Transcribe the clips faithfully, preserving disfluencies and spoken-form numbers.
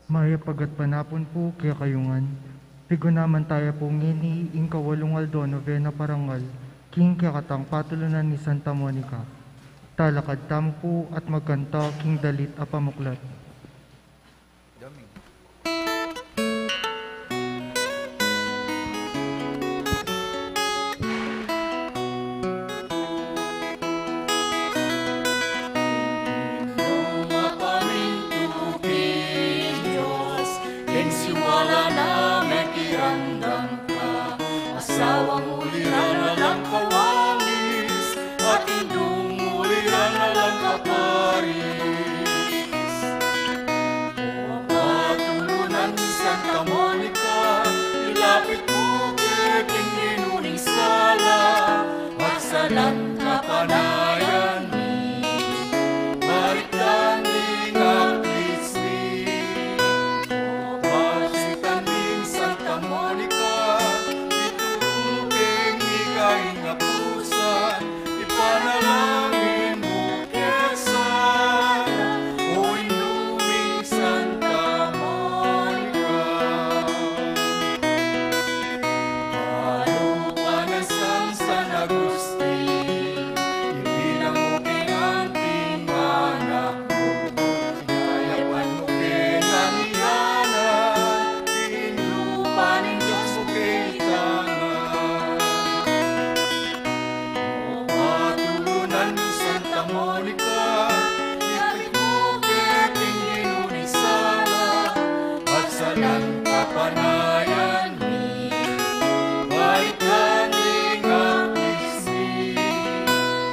Mayap a gatpanapun pu kekayu ngan. Pigunaman taya pu ngeni ing kawalung aldo, novena parangal king kekatang patulunan ni Santa Monica. Talakad tamu pu at magkanta king dalit a pamuklat. King siwala na mekiramdam ka, asawang uliran na lang kawangis, at indung uliran na lang kaparis. O patulunan Santa Monica, ilapit mu ke king Ginu ning sala, at sa lang kapanayan mi, balikdan ing aklis mi. O pasintan ning Santa Monica, ituru mu keng ika ing apusan, ipanalangin mu ke sana, o Indu ming Santa Monica. Palupa nang San Agustin, ibilang mu keng anting anak mu, kayapan mu keng anyanan, ing lupa ning Dios mu keng tangan. O patulunan Santa Monica, ilapit mu ke king Ginu ning sala, at sa lang kapanayan mi, balikdan ing aklis mi.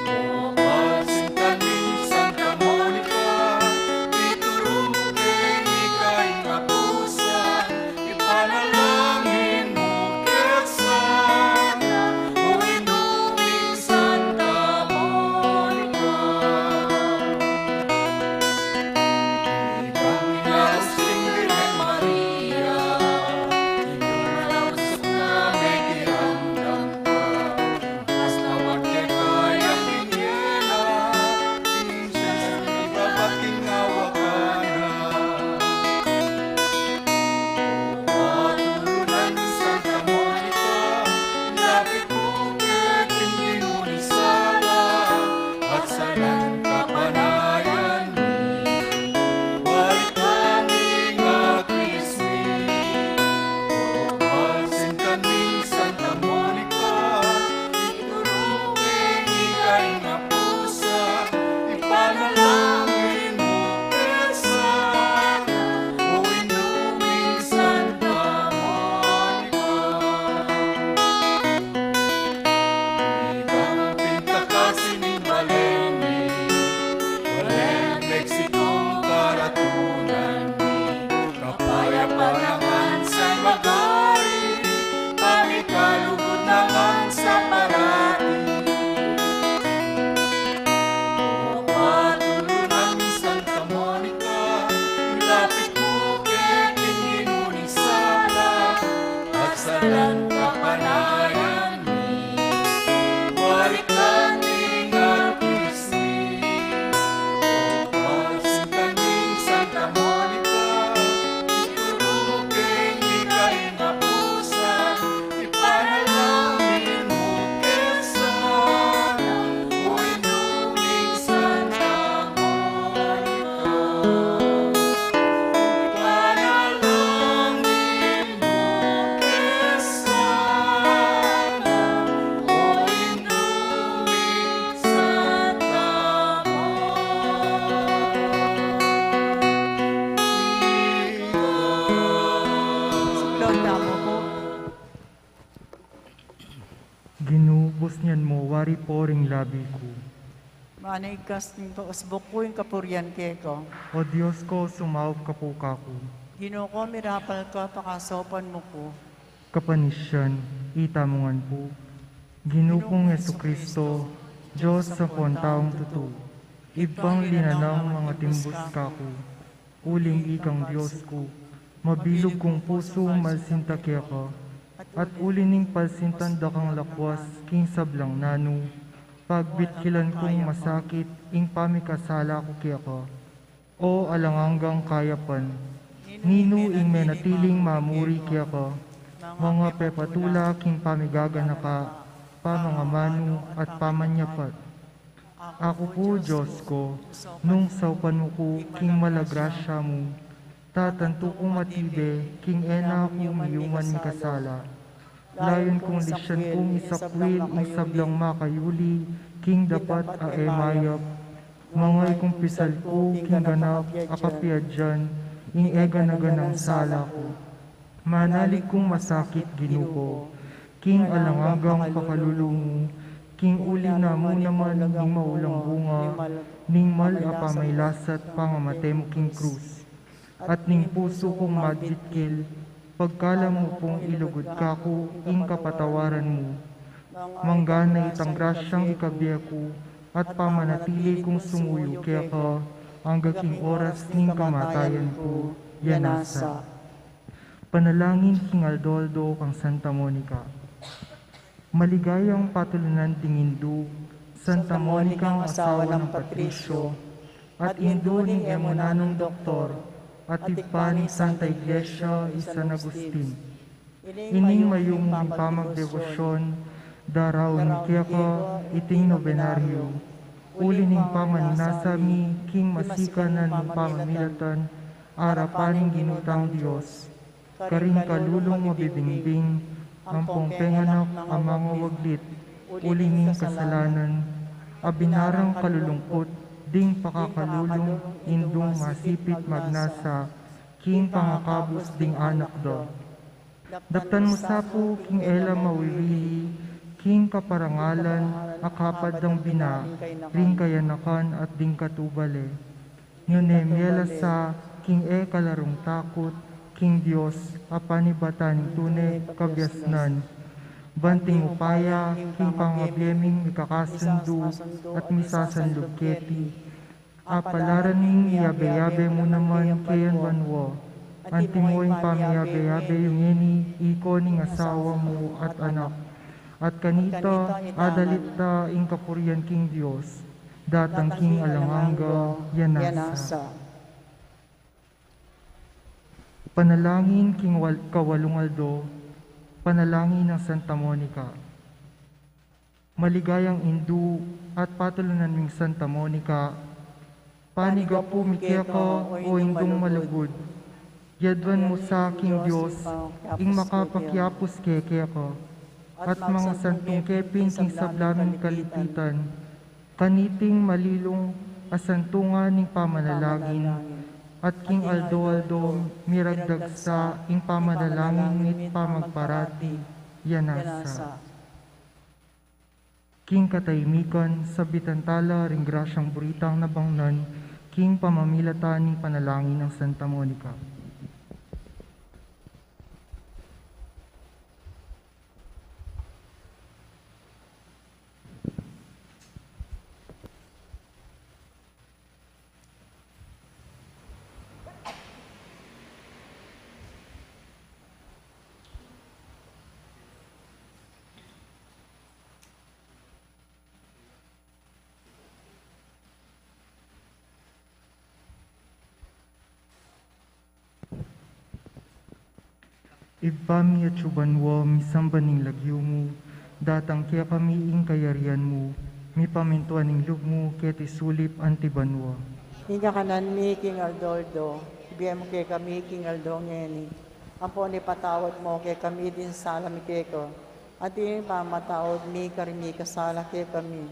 O pasintan ning Santa Monica, ituru mu keng ika ing apusan, ipanalangin mu ke sana, o Indu ming Santa Monica. Ikang ina ning Birhen Maria, ing malausuk na mekiramdam ka, mas nawat kekayang ing yela, ing siyas ibabat king awa ka na. O patulunan Santa Monica, ilapit mu ke king Ginu ning sala, at sa lang kapanayan mi, balikdan ing aklis mi. O pasintan ning Santa Monica, ituru mu keng ika ing apusan, ipanalangin mu ke sana, o Indu ming Santa Monica. Ikang pintakasi ning balen mi, balen Mexico karatunan mi, kapayapan ngan sa magari, pamikalugud ngan sa parati. O patulunan Santa Monica, ilapit mu ke king Ginu ning sala, at sa lang kapanayan mi, balikdan ing aklis mi. O pasintan ning Santa Monica, ituru mu keng ika ing apusan, ipanalangin mu ke sana, o Indu ming Santa Monica. Ipanalangin mu ke sana, o Indu ming Santa Monica. Siklod tamu pu. Ginu, busnian mu wari pu ring labi ku. Manigkas ning usbuk ku ing kapurian keka. O Dios ku, sumaup ka pu kaku. Ginu ku, mirapal ka, pakasaupan mu ku. Kapanisian, itamu ngan pu. Ginu kung Jesucristo, Dios ampong taung tutu, Ibpang linanang mangatimbus kaku. Uling ikang Dios ku, mabilug kung pusu malsinta keka, at uli ning palsintan da kang lakwas king sablang nanu, pagbitkilan kung masakit ing pamikasala ku keka. O alang anggang kayapan. Ninu ing menatiling mamuri keka, mangapepatula king pamigaganaka, pamangamanu at pamanyapat? Aku pu, Dios ku, nung saupan mu ku king mala grasya mu, tatantu kung matibe king e na ku miyuman mikasala. Layun kung lisyan kung isakwil ing sablang makayuli king dapat a e mayap, mangay kung pisal ku king ganap a kapiadyan ing e gana-ganang sala ku. Manalig kung masakit, Ginu ku, king alang anggang pakalulu mu, king uli na mu naman ning maulang bunga ning mal a pamailasa't pangamate mu king krus. At ning pusu kung magditkil, pagkalam mu pung ilugud kaku ing kapatawaran mu. Manggana itang grasyang ikabie ku at pamanatili kung sumuyu keka angga king oras ning kamatayan ku. Yanasa. Panalangin king aldo-aldo kang Santa Monica. Maligayang patulunan ding indu, Santa Monica, asawa nang Patricio, at indu ning e mu nanung doktor, at ibpa ning Santa Iglesia i San Agustin. Ining mayumu ming pamagdebosyon, daraun mi keka iting nobenaryo, uli ning pamanasa mi king masikan a pamamilatan, arapan ning Ginu tang Dios, karing kalulung mabibingbing, ampong penganak a mangawaglit, uli ning kasalanan, a binarang kalulungkut ding pakakalulung indung masipit magnasa king pangakabus ding anak da. Daptan mu sa pu king e la mawiwili king kaparangalan a kapad dang bina ring kayanakan at ding katubale. Nune mie la sa king e kalarung takut king Dios a panibatan ning tune kabiasnan, ban king upaya king pangabie ming mikakasundu at misasanlub keti, apalaran ming miyabe-yabe mu naman keyan banua, antimo ing pamiyabe-yabe yu ngeni iko ning asawa mu at anak, at kanita adalit da ing kapurian king Dios, datang king alang angga. Yanasa. Panalangin king wal-, kawalung aldo, panalangin nang Santa Monica. Maligayang indu at patulunan ming Santa Monica, panigapu mi keka, o indung malugud. Yaduan mu sa king Dios ing makapakiapus keka, at mangasantung ke pin king sabla ming kalititan, kaniting malilung a santungan ning pamanalangin, at king aldo-aldo miragdag sa ing pamanalangin mi't pamagparati. Yanasa. King katahimikan, sabitan tala ring grasyang buritang nabangnan king pamamilatan ning panalangin nang Santa Monica. Ibpa mi atsu banua, misamban ing lagyu mu, datang kekami ing kayarian mu, mipamintuan ing lub mu keti sulip anti banua. Ing kakanan mi king aldo-aldo, ibie mu kekami king aldo ngeni. Ampon ipatawad mu kekami ding sala mi keka, anti ing pamamatawad mi karing mikasala kekami.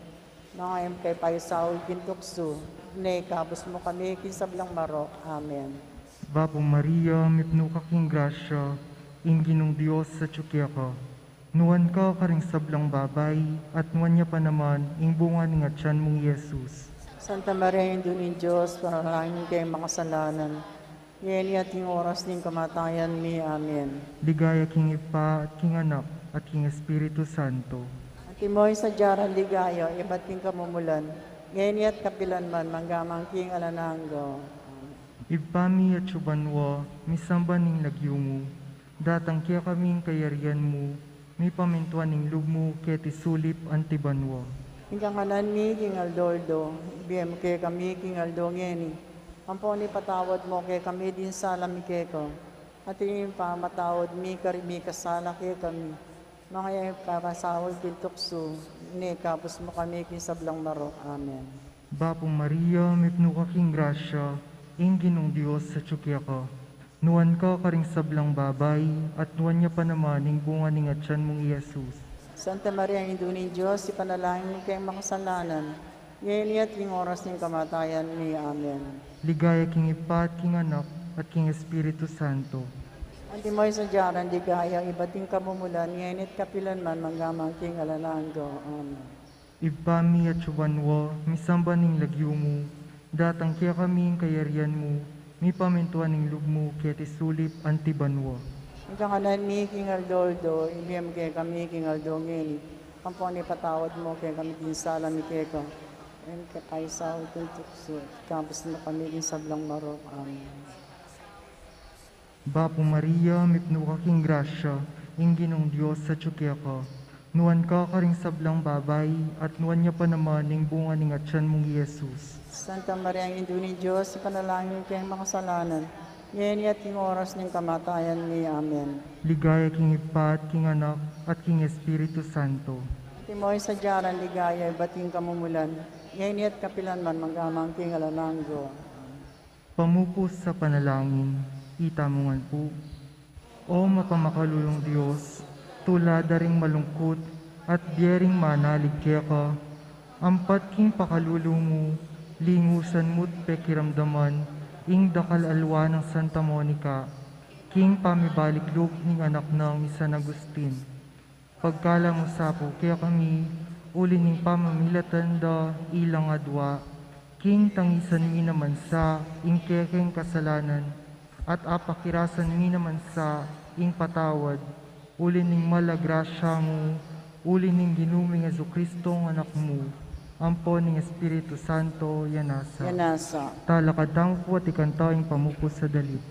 Manga e mu ke paisaul king tuksu, nune ikabus mu kami king sablang marok. Amen. Bapu Maria, mipnu ka king grasya, ing Ginung Dios atsu keka. Nuan ka karing sablang babai, at nuan ya pa naman ing bunga ning atian mung Jesus. Santa Maria, Indu ning Dios, panalangin mu keng makasalanan, ngeni at king oras ning kamatayan mi. Amen. Ligaya king Ibpa, at king Anak, at king Espiritu Santo. Antimo ing sadya rang ligaya, ibat king kamumulan, ngeni at kapilan man, mangga man king alang angga. Amen. Ibpa mi atsu banua, misamban ing lagyu mu, datang kekami ing kayarian mu, mipamintuan ing lub mu keti sulip anti banua. Ing kakanan mi king aldo-aldo, ibie mu kekami king aldo ngeni. Ampon ipatawad mu kekami ding sala mi keka, anti ing pamamatawad mi karing mikasala kekami. Manga e mu pasaul king tuksu, nune ikabus mu kami king sablang marok. Amen. Bapu Maria, mipnu ka king grasya, ing Ginung Dios atyu keka. Nuan ka karing sablang babai, at nuan ya pa naman ing bunga ning atian mung i Jesus. Santa Maria, Indu ning Dios, ipanalangin mu keng makasalanan, ngeni at king oras ning kamatayan mi. Amen. Ligaya king Ibpa, at king Anak, at king Espiritu Santo. Antimo ing sadya nang ligaya ibat king kamumulan, ngeni at kapilan man, mangga man king alang angga. Amen. Ibpa mi atsu ka banua, misamban ing lagyu mu, datang kekami ing kayarian mu, mipamintuan ing lub mu keti sulip anti banua. Ing kakanan mi king aldo-aldo ibie mu kekami king aldo ngeni, ampon ipatawad mu kekami ding sala mi keka, e mu ke paisaul king tuksu, ikabus mu kami king sablang marok. Amen. Bapu Maria, mipnu ka king grasya, ing Ginung Dios atyu keka. Nuan ka karing sablang babai, at nuan ya pa naman ing bunga ning atian mung i Jesus. Santa Maria, Indu ning Dios, ipanalangin mu keng makasalanan, ngeni at king oras ning kamatayan mi. Amen. Ligaya king Ibpa, at king Anak, at king Espiritu Santo. Antimo ing sadya nang ligaya ibat king kamumulan, ngeni at kapilan man, mangga man king alang angga. Pamupus a panalangin. Itamu ngan pu. O mapamakalulung Dios, tula da ring malungkut at bie ring manalig keka, ampat king pakalulu mu, lingusan mu't pekiramdaman ing dakal a lua nang Santa Monica king pamibalik lub ning anak nang i San Agustin. Pagkalub mu sa pu kekami, uli ning pamamilatan da ilang adua, king tangisan mi naman sa ing kekeng kasalanan, at apakirasan mi naman sa ing patawad, uli ning mal a grasya mu, uli ning Ginu ming Jesucristo a Anak mu, ampo ning Espiritu Santo, ya nasa. Ya nasa. Talakad tamu pu at ikanta ing pamupus a dalit.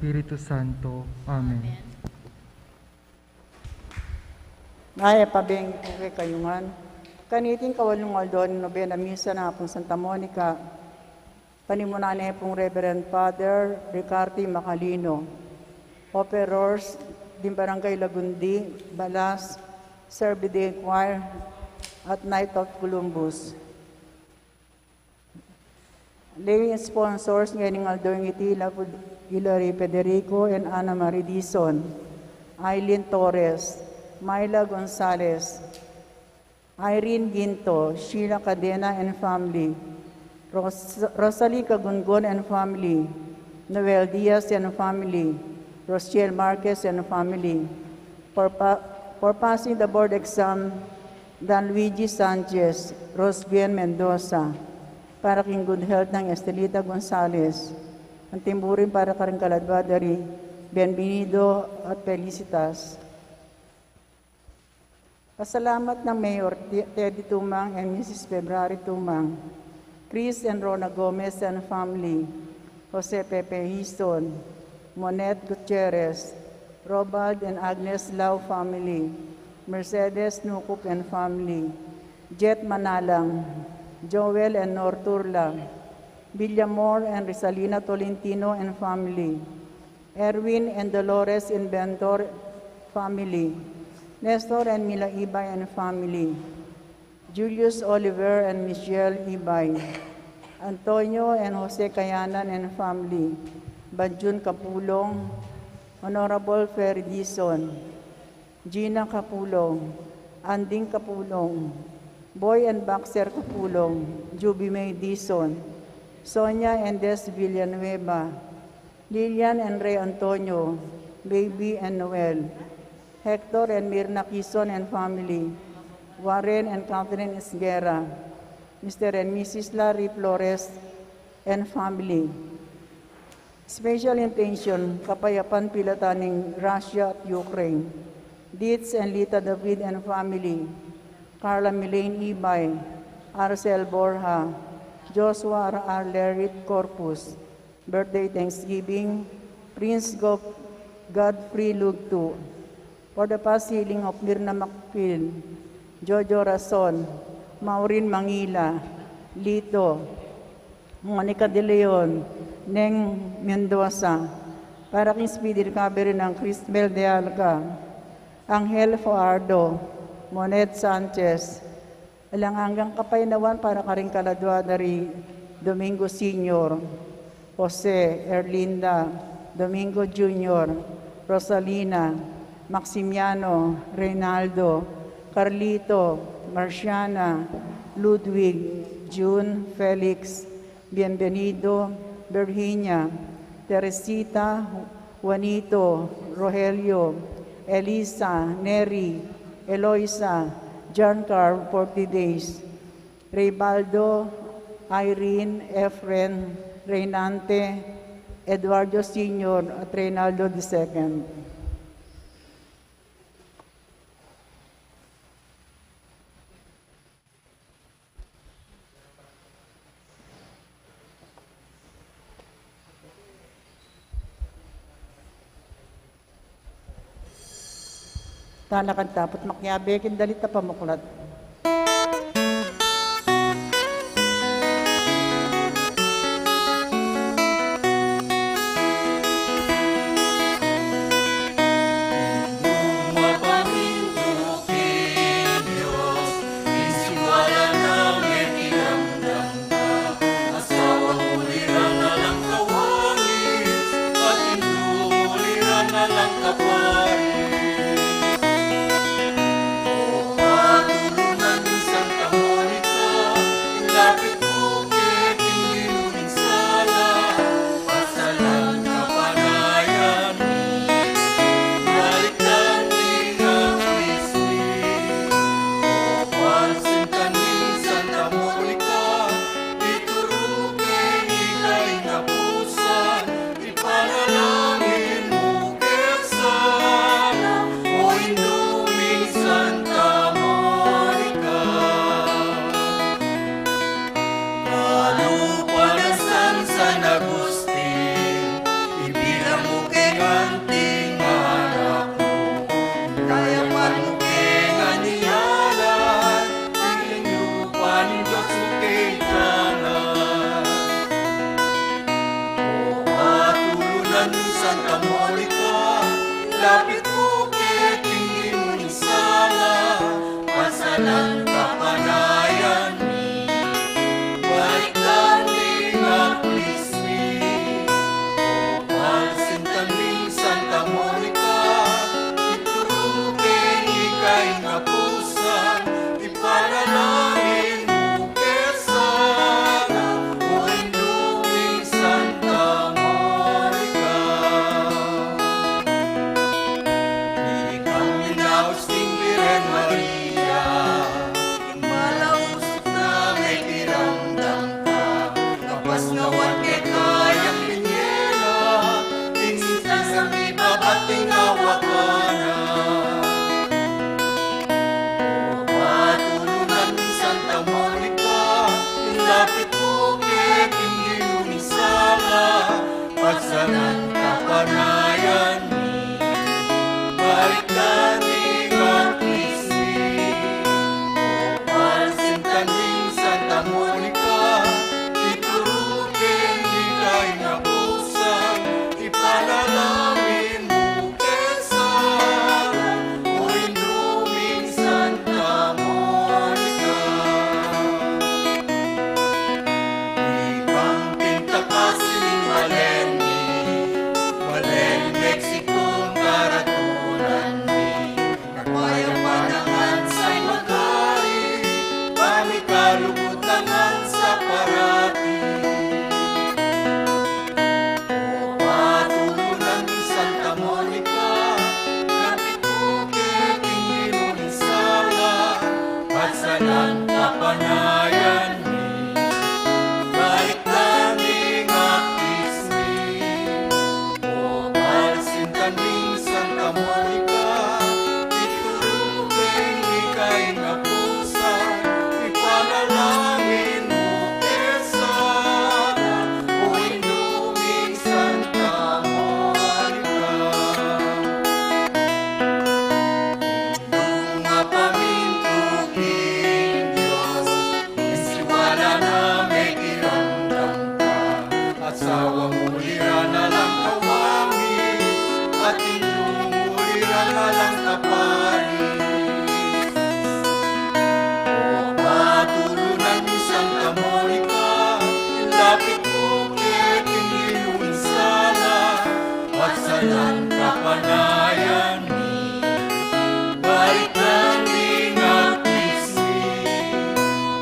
Espiritu Santo. Amen. Mayap a bengi pu kekayu ngan. Kaniting kawalung aldo ning nobena misa ning Apung Santa Monica, panimunan ne pung Reverend Father Ricarte Macalino, operors ding Barangay Lagundi, Balas, Servide Choir, at Knight of Columbus. Lay sponsors ngening aldo ing iti, lapud Hilary Federico and Ana Marie Dizon, Aileen Torres, Myla Gonzalez, Irene Ginto, Sheila Cadena and family, Ros-, Rosalie Cagungon and family, Noel Diaz and family, Rosiel Marquez and family, for pa-, for passing the board exam, Dan Luigi Sanchez, Rosgwen Mendoza, para king good health nang Estelita Gonzalez, anti mu rin para karing kaladwa da ri Bienvenido at Felicitas. Pasalamat nang Mayor Te-, Teddy Tumang and Missus February Tumang, Chris and Rona Gomez and family, Jose Pepe Hizon, Monet Gutierrez, Robald and Agnes Lau family, Mercedes Nucup and family, Jet Manalang, Joel and Nor Turla, Villamor and Rizalina Tolentino and family, Erwin and Dolores Inventor family, Nestor and Mila Ibay and family, Julius Oliver and Michelle Ibay, Antonio and Jose Kayanan and family, Banjun Kapulong, Honorable Ferry Dizon, Gina Kapulong, Anding Kapulong, Boy and Baxter Kapulong, Juby May Dizon, Sonia and Des Villanueva, Lilian and Ray Antonio, Baby and Noel, Hector and Mirna Quizon and family, Warren and Catherine Esguerra, Mister and Missus Larry Flores and family. Special intention, kapayapan pilatan ning Russia at Ukraine, Dietz and Lita David and family, Carla Milaine Ibay, Arcel Borja, Joshua R R Lerit Corpus, birthday thanksgiving, Prince Gof-, Godfrey Lugtu, for the past healing of Mirna Macfil, Jojo Rason, Maureen Mangila, Lito, Monica De Leon, Neng Mendoza, para king speedy recovery nang Crismel De Alca, Angel Fajardo, Monet Sanchez, alang anggang kapaynawan para karing kaladwa da ri Domingo Senior, Jose, Erlinda, Domingo Junior, Rosalina, Maximiano, Reynaldo, Carlito, Marciana, Ludwig, June, Felix, Bienvenido, Virginia, Teresita, Juanito, Rogelio, Elisa, Neri, Eloisa, John Carl, forty days, Raybaldo, Irene, Efren, Reynante, Eduardo Senior, at Reynaldo the second. Talakan tapot makiabe king dalit a pamuklat. Kapanayan mi, balikdan mi ing apis mi. O Balsintan ming Santa Monica, ituru mu keng ika ing apusan, ipanalangin mu ke sana, o Indu ming Santa Monica. Ikang minaus ning Birhen Maria, malausuk na mekiramdam ka, kapas na wan keka yang binie na, ing sasang ibabat ing awa ka na. O patulunan Santa Monica, ilapit mu keti ing Ginu ing sala, pagsalan kapanayan mi, balikdan mi ing apis mi. O Balsintan ming Santa Monica, ituru mu keng ika ing apusan, ipanalangin mu ke sana, o Indu ming Santa Monica. Ikang pintakas ning balen mi, balen Mexico ing karatunan mi. Kapayapaan ngan sa magari, pamikalugud na ngan sa parati. O patulunan Santa Monica, ilapit mu keti ing Ginu ing sala, pagsalan kapanayan mi, balikdan mi ing apis mi. O Balsintan ming Santa Monica, ituru mu keng ika ing apusan, ipanalangin mu ke sana, o Indu ming Santa Monica. Indu mapamintu king Dios, ing siwala na mekiramdam ka, asawa mu ira na lang kawamis, at indu mu ira na lang kaparis. O patulunan Santa Monica, ilapit mu keti ing Ginu ing sala, pagsalan kapanayan mi, balikdan mi ing apis mi.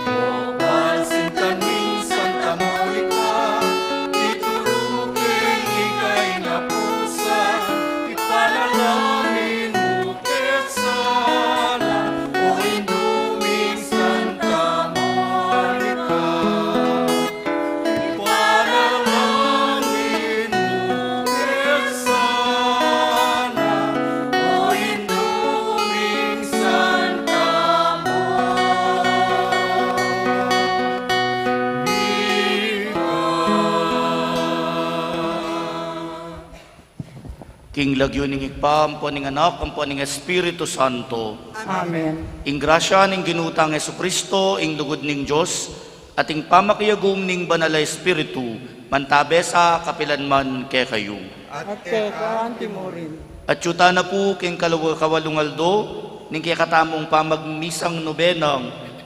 O Balsintan ming Santa Monica, ituru mu keng ika ing apusan, ipanalangin mu ke sana, o Indu ming Santa Monica. Ipanalangin mu ke sana, o Indu ming Santa Monica. King lagyu ning Ibpa, ampo ning Anak, ampo ning Espiritu Santo. Amen. Ing grasya ning Ginu tang Jesucristo, ing lugud ning Dios, at ing pamakiagum ning Banal a Espiritu, mantabe sa kapilan man kekayu. At keka mu rin. At yu tana pu king kalawa-, kawalung aldo ning kekatamung pamagmisang nobena,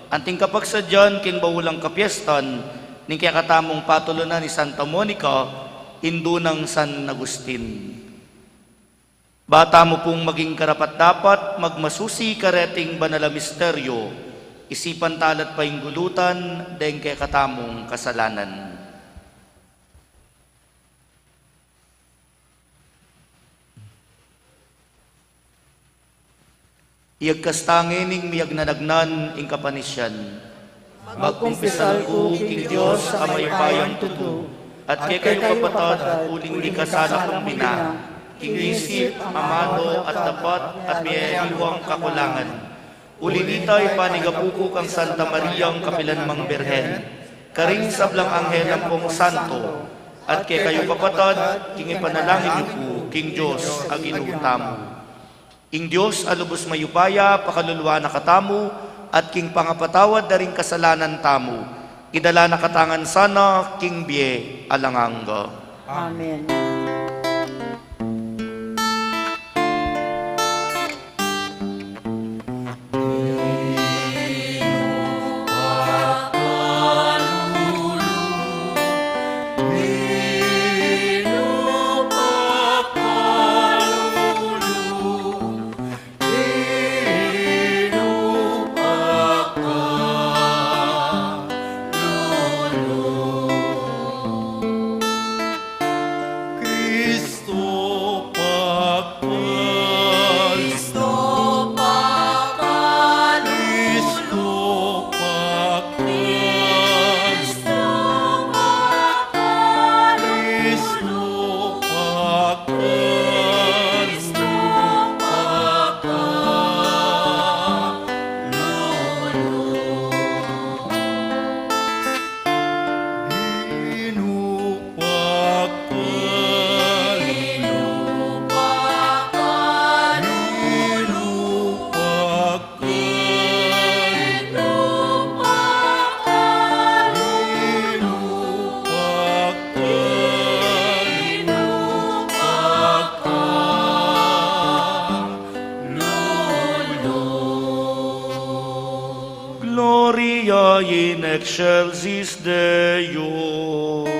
anting kapagsadyan king baulang kapiestan ning kekatamung patulunan i Santa Monica, indu nang San Agustin. Ba tamu pung maging karapat-dapat magmasusi kareting banal a misteryo, isipan ta la't painggulutan deng kekatamung kasalanan. Iyagkas ta ngening miyagnanagnan ing kapanisian. Magkumpisal ku king Dios a mayupayang tutu, at kekayu kapatad, uling mikasala kung mina, king isip, amanu, at dapat, at miyayaliwang kakulangan. Uli nita, ipanigapu ku kang Santa Mariang kapilan mang Birhen, karing sablang anghel ampong santo, at kekayu kapatad, king ipanalangin yu ku king Dios a Ginu tamu. Ing Dios a lubus mayupaya, pakaluluan na katamu, at king pangapatawad da ring kasalanan tamu, idala na katamu ngan sana king bie alang angga. Amen. Gloria in excelsis Deo.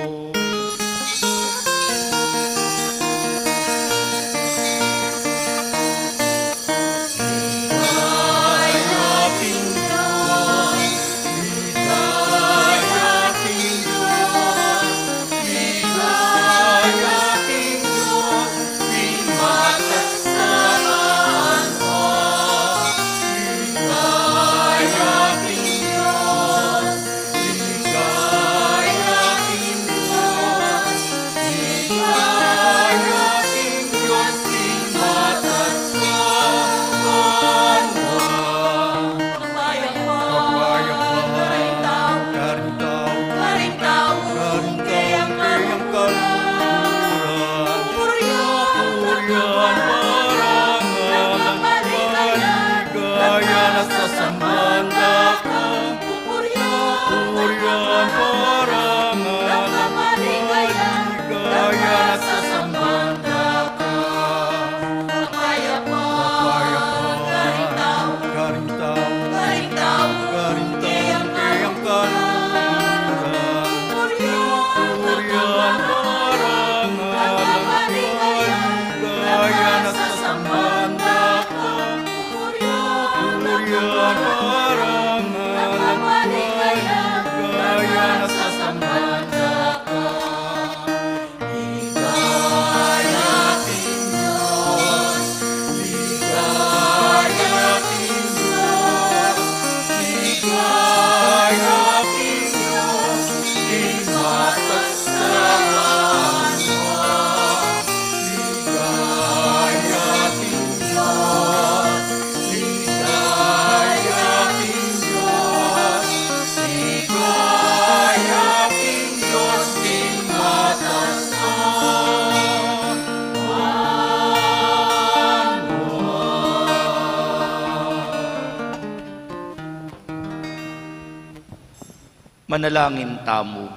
Manalangin tamu.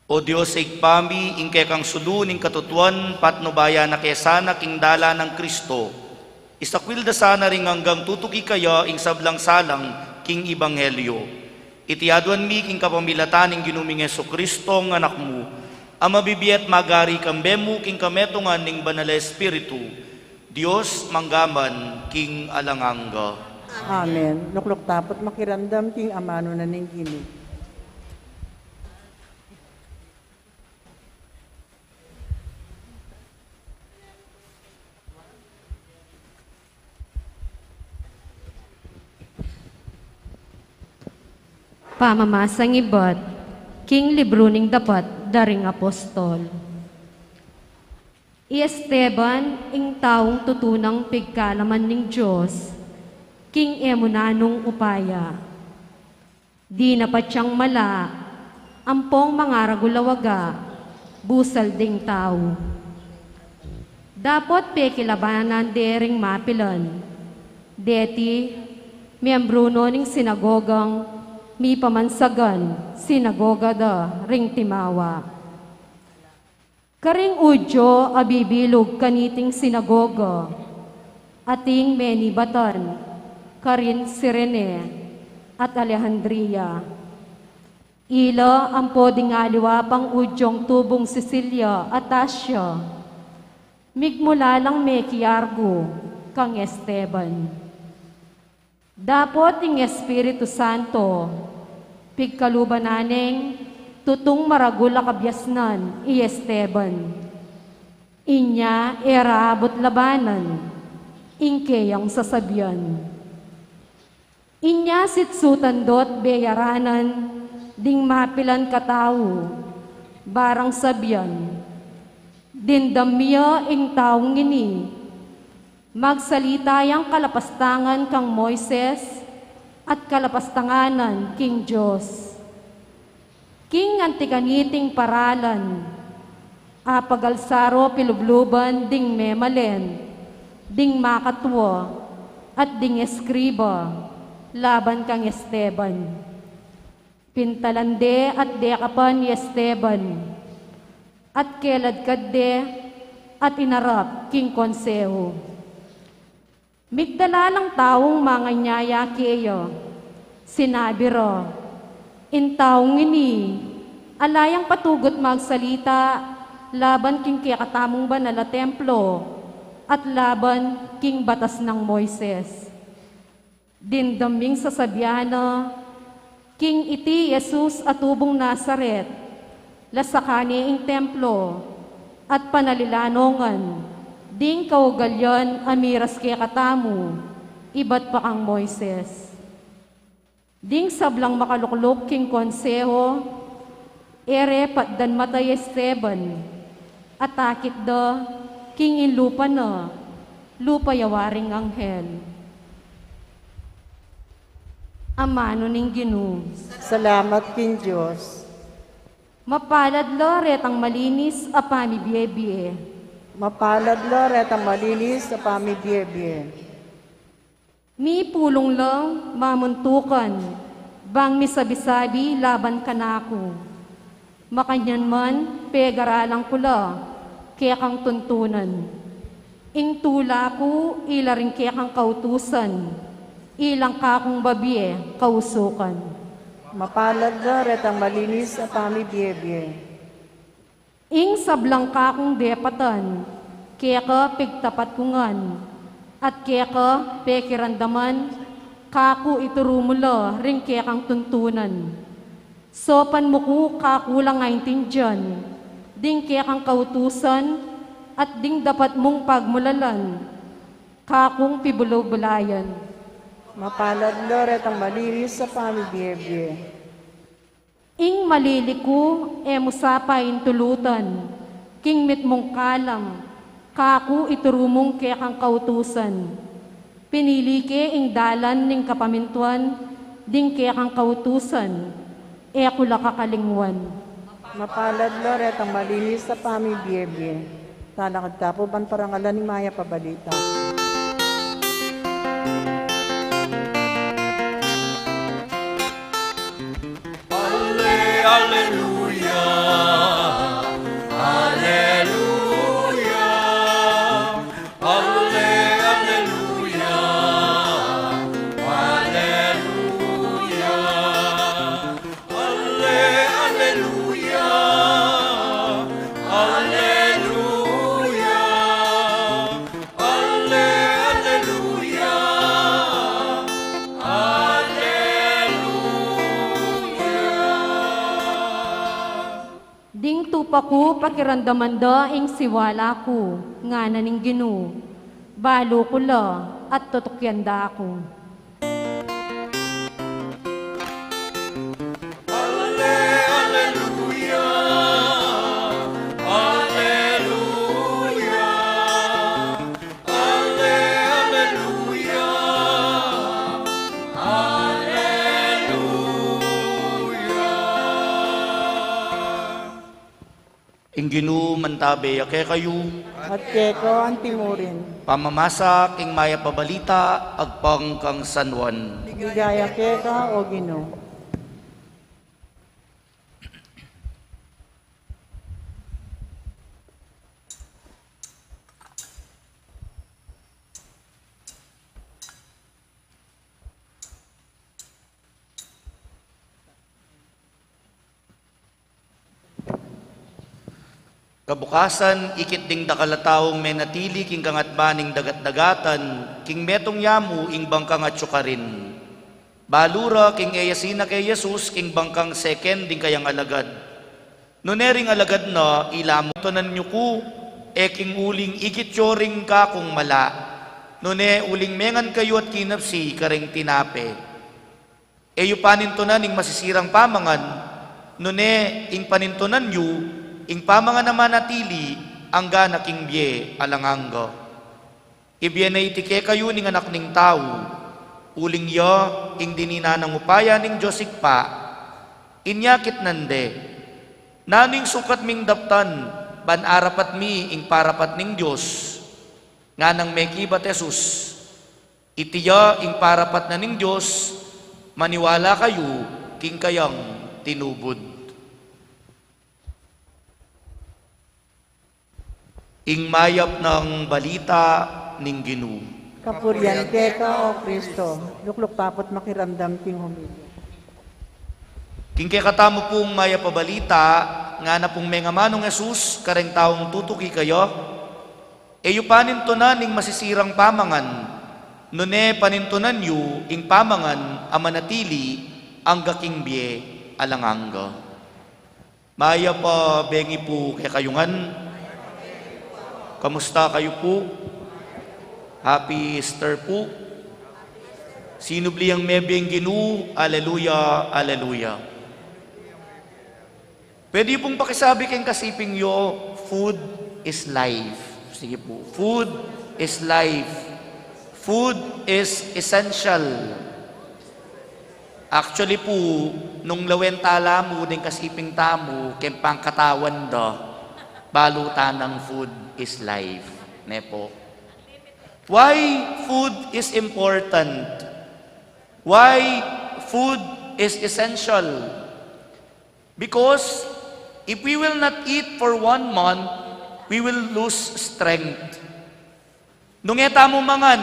O Dios, Ibpa mi, ing kekang sulu ning katutuan, patnubayan na ke sana king dalan nang Kristo. Isakwil da sana ring anggang tutuki kaya ing sablang salang king ebanghelyo. Iti aduan mi king kapamilatan ning Ginu ming Jesucristo, ing Anak mu, a mabibie at magari kambe mu king kametungan ning Banal a Espiritu, Dios mangga man king alang angga. Amen. Lukluk tapu't makiramdam king amanu na ning Ginu. Pamamasang ibat king libru ning Dapat da ring Apostol. I Esteban, ing taung tutu nang pigkalaman ning Dios king e mu nanung upaya. Dinapat yang mala ampong mangaragul a waga busal ding tau. Dapot pekilabanan de ring mapilan. Deti, miyembru no ning sinagogang mipamansagan sinagoga da ring Timawa. Karing Judio a bibilug kaniting sinagoga, ating menibatan karin Cirene at Alejandria. Ila ampo ding aliwa pang Judiong tubung Sicilia at Asia, migmula lang mekiargu kang Esteban. Dapot ing Espiritu Santo pigkaluban na neng tutung maragul a kabiasnan i Esteban. Inya e ra abut labanan ing keyang sasabian. Inya sitsutan do't beyaranan ding mapilan katau, barang sabian, dimdam ya ing taung ini, magsalita yang kalapastangan kang Moises at kalapastanganan king Dios. King anti kaniting paralan, apagalsa ro pilubluban ding memalen, ding makatua, at ding eskriba, laban kang Esteban. Pintalan de at dekapan i Esteban, at keladkad de at inarap king konseho. Migdala lang taung manganyaya keya, Sinabi ra, "Ing taung ini, ala yang patugut magsalita laban king kekatamung banal a templo, at laban king batas nang Moises." Dimdam ming sasabian na, king iti Jesus a tubung Nazaret, lasakan ne ing templo, at panalilan no ngan ding kaugalian a miras kekatamu, ibat pa kang Moises. Ding sablang makalukluk king konseho, e re patdan mata i Esteban, at akit da king inlupa na, lupa ya waring anghel. Amanu ning Ginu. Salamat king Dios. Mapalad la retang malinis a pamibie-bie. Mapalad la retang malinis a pamibie-bie. Mipulung lang mamuntukan, bang misabi-sabi laban kanaku. Makanyan man, pegaralan ku la kekang tuntunan. Ing tula ku ila ring kekang kautusan, ilang kakung babie kausukan. Mapalad la retang malinis a pamibie-bie. Ing sablang kakung depatan, keka pigtapat ku ngan, at keka pekiramdaman, kaku ituru mu la ring kekang tuntunan. Saupan mu ku kaku lang aintindian ding kekang kautusan at ding dapat mung pagmulalan, kakung pibulubulayan. Mapalad la retang malinis a pamibie-bie. Ing maliliku e mu sa paintulutan, king mitmung kalam, kaku ituru mung kekang kautusan. Pinili ke ing dalan ning kapamintuan, ding kekang kautusan, e ku la kakalingwan. Mapalad la retang malinis a pamibie-bie. Talakad ta pu ban parangalan ing mayap a balita. Alle, alleluia, alleluia, alle, alleluia, alleluia, alle, alleluia, alleluia. Alleluia! Alleluia! Ding tupa ku pakiramdaman da ing siwala ku, ngana ning Ginu. Balu ku la at tutukyan da ku. Alle, alleluia, alleluia, alle, alleluia, alleluia. Ing Ginu mantabe ya kekayu. At keka antimurin. Pamamasa king mayap a balita agpang kang San Juan. Ligaya keka, O Ginu. Kabukasan, ikit ding dakal a taung menatili king kangatban ning dagat-dagatan, king metung ya mu ing bangkang atyu karin. Balu ra king e ya sinake Jesus king bangkang seken ding kayang alagad. Nune ring alagad na, ila mu, "Panintunan yu ku, e king uling ikit yu ring kakung mala, nune uling mengan kayu at kinapsi kareng tinape. E yu panintunan ing masisirang pamangan, nune ing panintunan yu ing pamangan a manatili angga na king bie alang angga. Ibie na iti kekayu ning Anak ning Tau, uling ya ing dinan nang upaya ning Dios Ibpa." Inya kitnan de, "Nanu ing sukat ming daptan ban arapat mi ing parapat ning Dios?" Nganang mekibat Jesus, "Iti ya ing parapat na ning Dios, maniwala kayu king kayang tinubud." Ing mayap nang balita ning Ginu. Kapurian keka, O Kristo. Lukluk pa pu't makiramdam king homilya. King kekatamu pung mayap a balita, ngana pung mengamanung Jesus kareng taung tutuki kaya, e yu panintunan ing masisirang pamangan, nune panintunan yu ing pamangan a manatili angga king bie alang angga. Mayap a bengi pu kekayu ngan. Kamusta kayu pu? Happy Easter pu. Sinubli yang mebie ing Ginu. Aleluya, aleluya. Pwede yu pung pakisabi keng kasiping yu, "Food is life." Sige pu. "Food is life. Food is essential." Actually pu, nung lawen tala mu deng kasiping tamu keng pangkatawan da, balu ta nang food is life. Ne pu? Why food is important? Why food is essential? Because if we will not eat for one month, we will lose strength. Nung e tamu mangan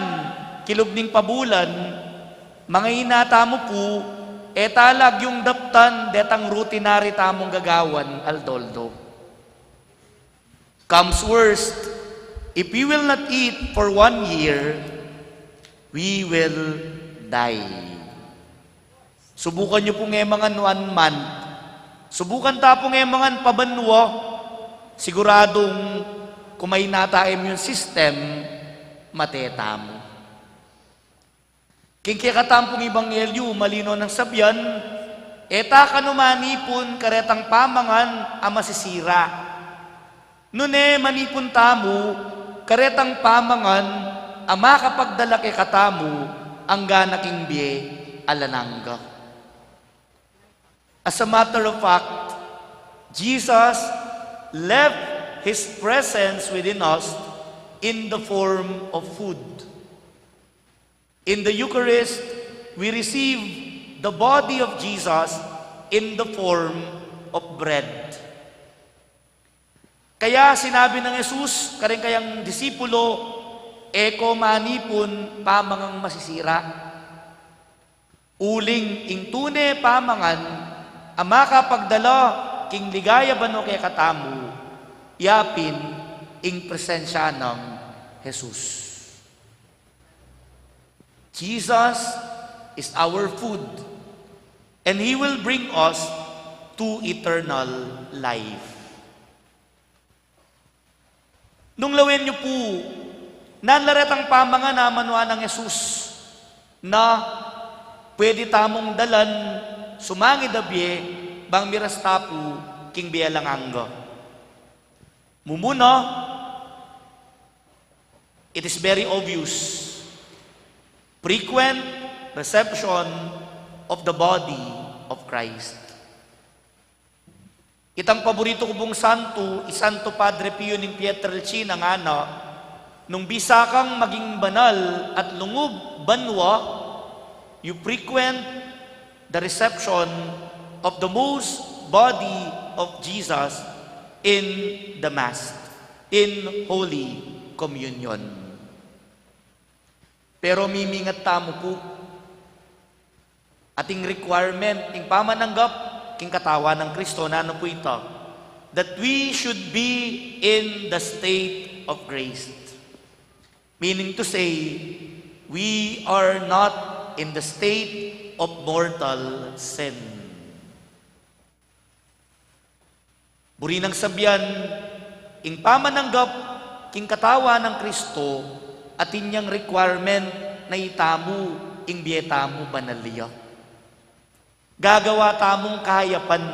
kilub ning pabulan, mangaina tamu pu, e tala agyung daptan detang rutinary tamung gagawan aldo-aldo. Comes worst, if we will not eat for one year, we will die. Subukan yu pung e mangan one month. Subukan ta pung e mangan pabanua. Siguradung kumain na ta, immune system, mate tamu. King kekatamu pung ebanghelyu, malino nang sabian, e ta kanu manipun karetang pamangan a masisira. Nune manipun tamu karetang pamangan a makapagdala kekatamu angga na king bie alang angga. As a matter of fact, Jesus left his presence within us in the form of food. In the Eucharist, we receive the body of Jesus in the form of bread. Kaya sinabi nang Jesus kareng kayang disipulo, "E ko manipun pamangang masisira." Uling ing tune pamangan a makapagdala king ligaya banua kekatamu, yapin ing presensya nang Jesus. Jesus is our food, and He will bring us to eternal life. Nung lawen yu pu, nanu la retang pamangan a manua nang Jesus na pwede tamung dalan sumangid a bie bang miras ta pu king bie alang angga? Mumuna, it is very obvious. Frequent reception of the body of Christ. Itang paboritu ku pung santu, i Santo Padre Pio ning Pietrelcina, ngana, nung bisa kang maging banal at lungub banua, you frequent the reception of the most body of Jesus in the Mass, in Holy Communion. Pero mimingat tamu pu, ating requirement ing pamananggap king katawan nang Kristo, nanu pu ita? That we should be in the state of grace. Meaning to say, we are not in the state of mortal sin. Buri nang sabian, ing pamananggap king katawan nang Kristo, atin yang requirement na itamu ing bie tamu banal ya. Gagawa tamung kayapan.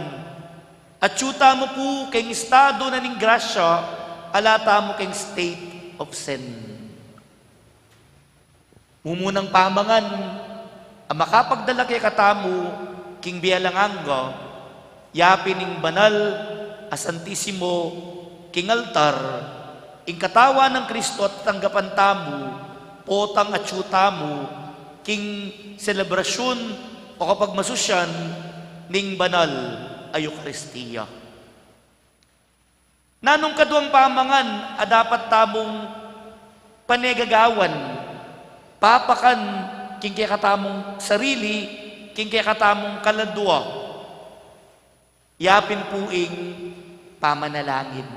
Atyu tamu pu king estado na ning grasya, ala tamu king state of sin. Mumunang pamangan a makapagdala kekatamu king bie alang angga, yapin ing banal a Santisimo king altar, ing katawan nang Kristo a tatanggapan tamu, potang atyu tamu king selebrasyun o kapagmasusyan ning banal a Eukaristia. Nanung kaduang pamangan a dapat tamung panegagawan? Papakan king kekatamung sarili, king kekatamung kaladua. Ya pin pu ing pamanalangin.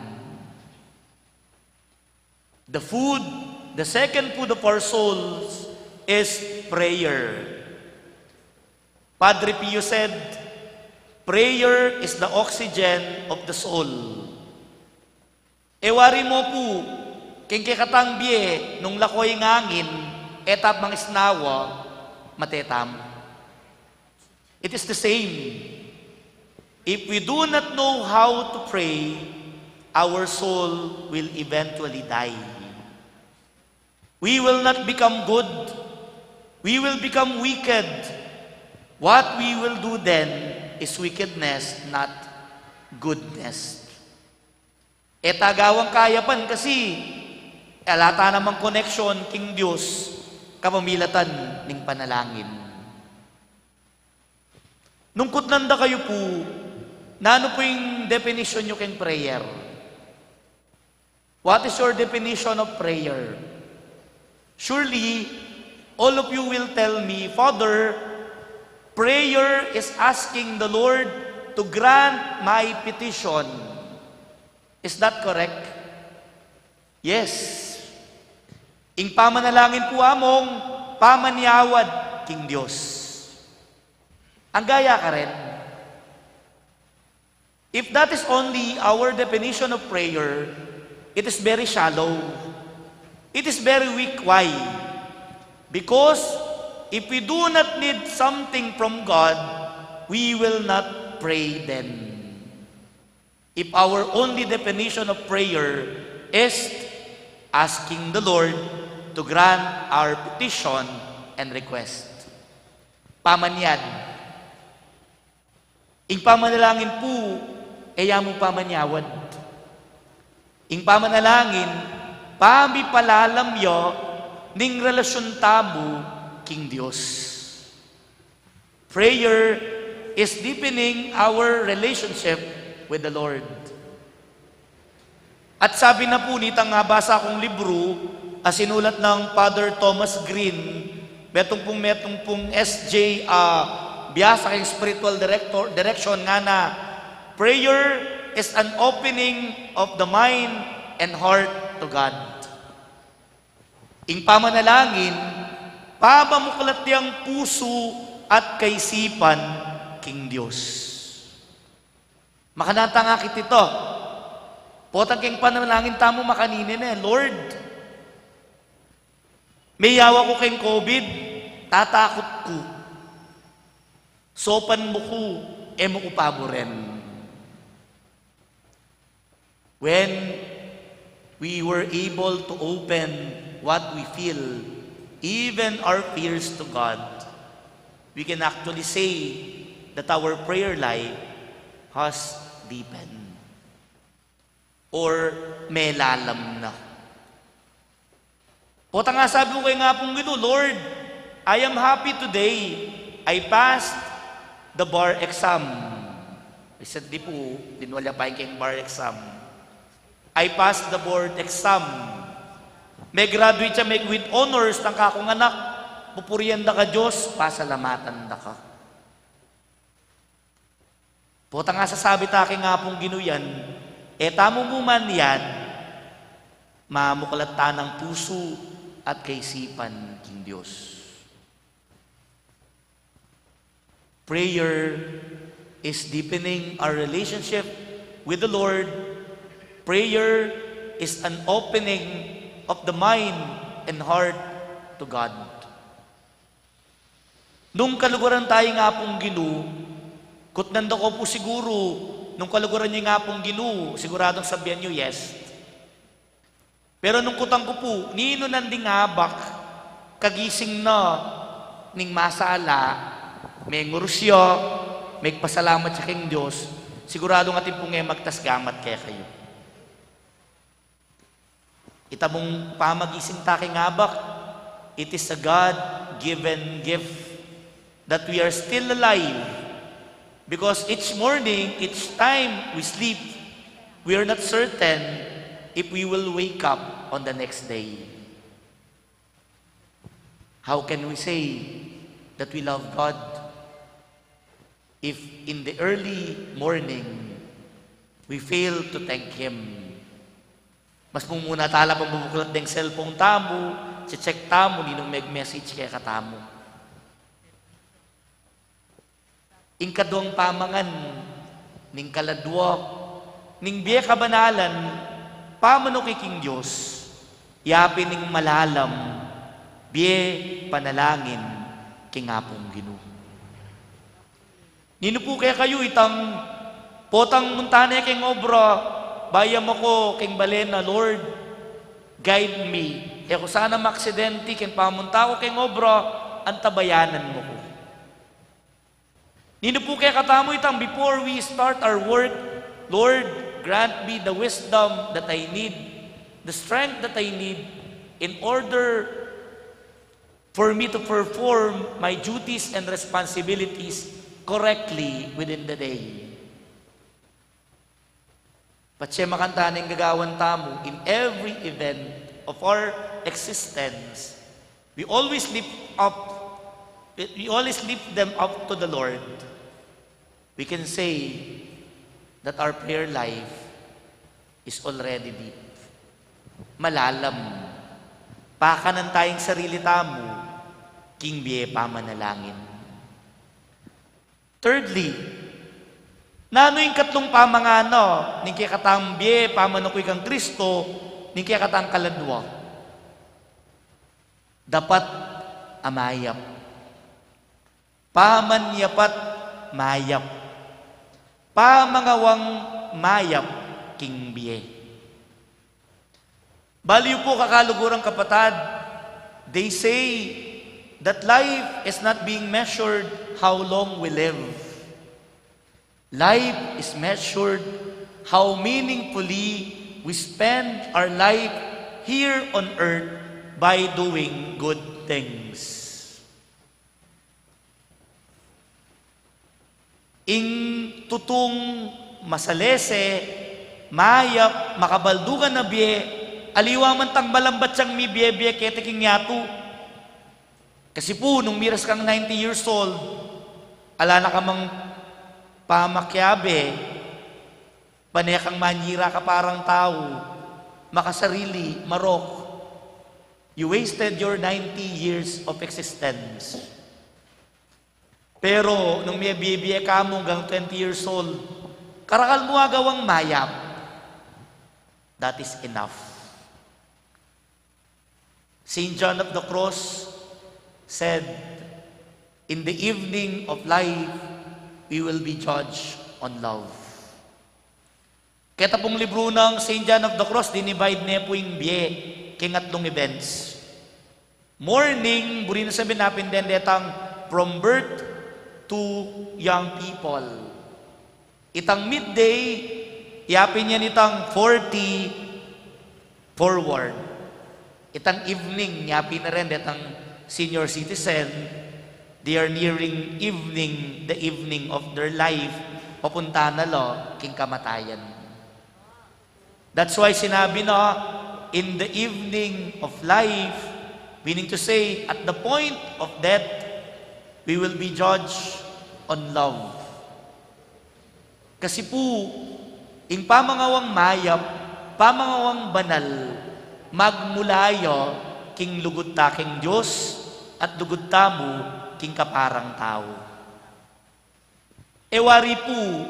The food, the second food of our souls is prayer. Padre Pio said, "Prayer is the oxygen of the soul." E wari mo pu, king kekatang bie, nung lako ing angin, e ta mangisnawa, mate tamu. It is the same. If we do not know how to pray, our soul will eventually die. We will not become good. We will become wicked. What we will do then is wickedness, not goodness. E ta gawang kayapan kasi ala ta namang koneksyon king Dios kapamilatan ning panalangin. Nung kutnan da kayu pu, nanu pu ing definition yu king prayer? What is your definition of prayer? Surely, all of you will tell me, "Father, prayer is asking the Lord to grant my petition." Is that correct? Yes. Ing pamanalangin pu among pamanyawad king Dios. Angga ya karin. If that is only our definition of prayer, it is very shallow. It is very weak. Why? Because if we do not need something from God, we will not pray then. If our only definition of prayer is asking the Lord to grant our petition and request. Pamanyad. Ing pamanalangin pu, e ya mu pamanyawad. Ing pamanalangin, pamipalalam ya ning relasyon tamu king Dios. Prayer is deepening our relationship with the Lord. At sabi na pu nitang nabasa kung libru, a sinulat nang Father Thomas Green, metung pung, metung pung S J, ah, biyasa king spiritual director, direction ngana, "Prayer is an opening of the mind and heart to God." Ing pamanalangin, pamamuklat yang pusu at kaisipan king Dios. Makananu tang akit ita? Potang king panalangin tamu makanini ne, "Lord, meyawa ku king COVID, tatakut ku. Sopan mu ku, e mu ku paburen." When we were able to open what we feel, even our fears, to God, we can actually say that our prayer life has deepened or melalam na. Potang asabi ku king Apung Ginu, "Lord, I am happy today. I passed the bar exam." Recently pu, dinwal ya pa ing bar exam. "I passed the board exam." Me-graduate ya, me-, with honors, dang kakung anak, pupurian da ka Dios, pasalamatan da ka. Potang asasabi ta king Apung Ginu yan, e tamu mu man yan, mamuklat ta nang pusu at kaisipan king Dios. Prayer is deepening our relationship with the Lord. Prayer is an opening of the mind and heart to God. Nung kaluguran ta ing Apung Ginu, kutnan da ko pu siguru, nung kaluguran yu ing Apung Ginu, siguradung sabian yu, "Yes." Pero nung kutan ku pu, ninu nanding abak, kagising na ning masala, mengurus ya, megpasalamat ya king Dios, siguradung atin pung e magtas gamat kekayu. Ita mung pamagising ta king abak, it is a God-given gift that we are still alive. Because each morning, each time we sleep, we are not certain if we will wake up on the next day. How can we say that we love God if in the early morning we fail to thank Him? Mas mumuna tala pang bubuklat deng cellphone tamu, che-check tamu, ninung meg-message kekatamu. Ing kaduang pamangan ning kaladwa ning bie kabanalan, pamanuki king Dios, yapin ing malalam, bie panalangin king Apung Ginu. Ninu pu kekayu itang potang munta ne king obra, bayu mako king bale na, "Lord, guide me. E ku sana maaksidente king pamunta ku king obra, antabayanan mu ku." Ninu pu kekatamu itang, before we start our work, "Lord, grant me the wisdom that I need, the strength that I need in order for me to perform my duties and responsibilities correctly within the day." Patse makanta ning gagawan tamu, in every event of our existence, we always lift up, we always lift them up to the Lord. We can say that our prayer life is already deep. Malalam. Pakanan tayang sarili tamu king bie pamanalangin. Thirdly, nanu ing katlung pamangana ning kekatang bie pamanuki kang Kristo, ning kekatang kaladwa? Dapat a mayap. Pamanyapat mayap. Pamangawang mayap king bie. Balu yu pu, kakalugurang kapatad, they say that life is not being measured how long we live. Life is measured how meaningfully we spend our life here on earth by doing good things. Ing tutung masalese, mayap, makabaldugan a bie, aliwa man tang malambat yang mibie-bie keti king yatu. Kasi pu, nung miras kang ninety years old, ala na ka mang pamakiabe, pane kang manyira ka parang tau, makasarili, marok. You wasted your ninety years of existence. Pero nung mibie-bie ka mu anggang twenty years old, karakal mu agawang mayap. That is enough. Saint John of the Cross said, "In the evening of life, we will be judged on love." Keta pung libru nang Saint John of the Cross, dinivide ne pu ing bie king atlung events. Morning, buri nang sabyan, yapin den detang from birth to young people. Itang midday, yapin yan itang forty forward. Itang evening, yapin na rin detang senior citizen, they are nearing evening, the evening of their life, papunta na la king kamatayan. That's why sinabi na, "In the evening of life," meaning to say, at the point of death, we will be judged on love. Kasi pu, ing pamangawang mayap, pamangawang banal, magmula ya king lugud ta king Dios at lugud tamu king kaparang tau. E wari pu,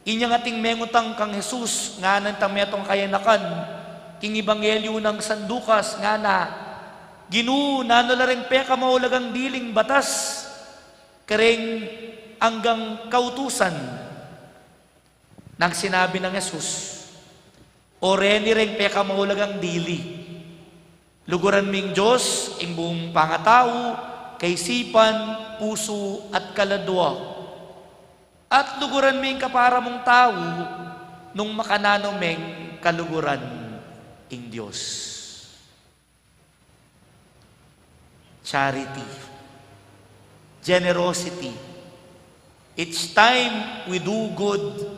inyang ating mengutang kang Jesus, ngana, itang metung a kayanakan, king Ebanghelyo nang San Lucas, ngana, "Ginu, nanu la reng pekamaulagang diling batas kareng anggang kautusan?" Nang sinabi nang Jesus, "O reni reng pekamaulagang dili, 'Luguran me ing Dios ing buung pangatau, kaisipan, pusu, at kaladua, at luguran me ing kapara mung tau nung makananu meng kaluguran ing Dios.'" Charity, generosity. Each time we do good,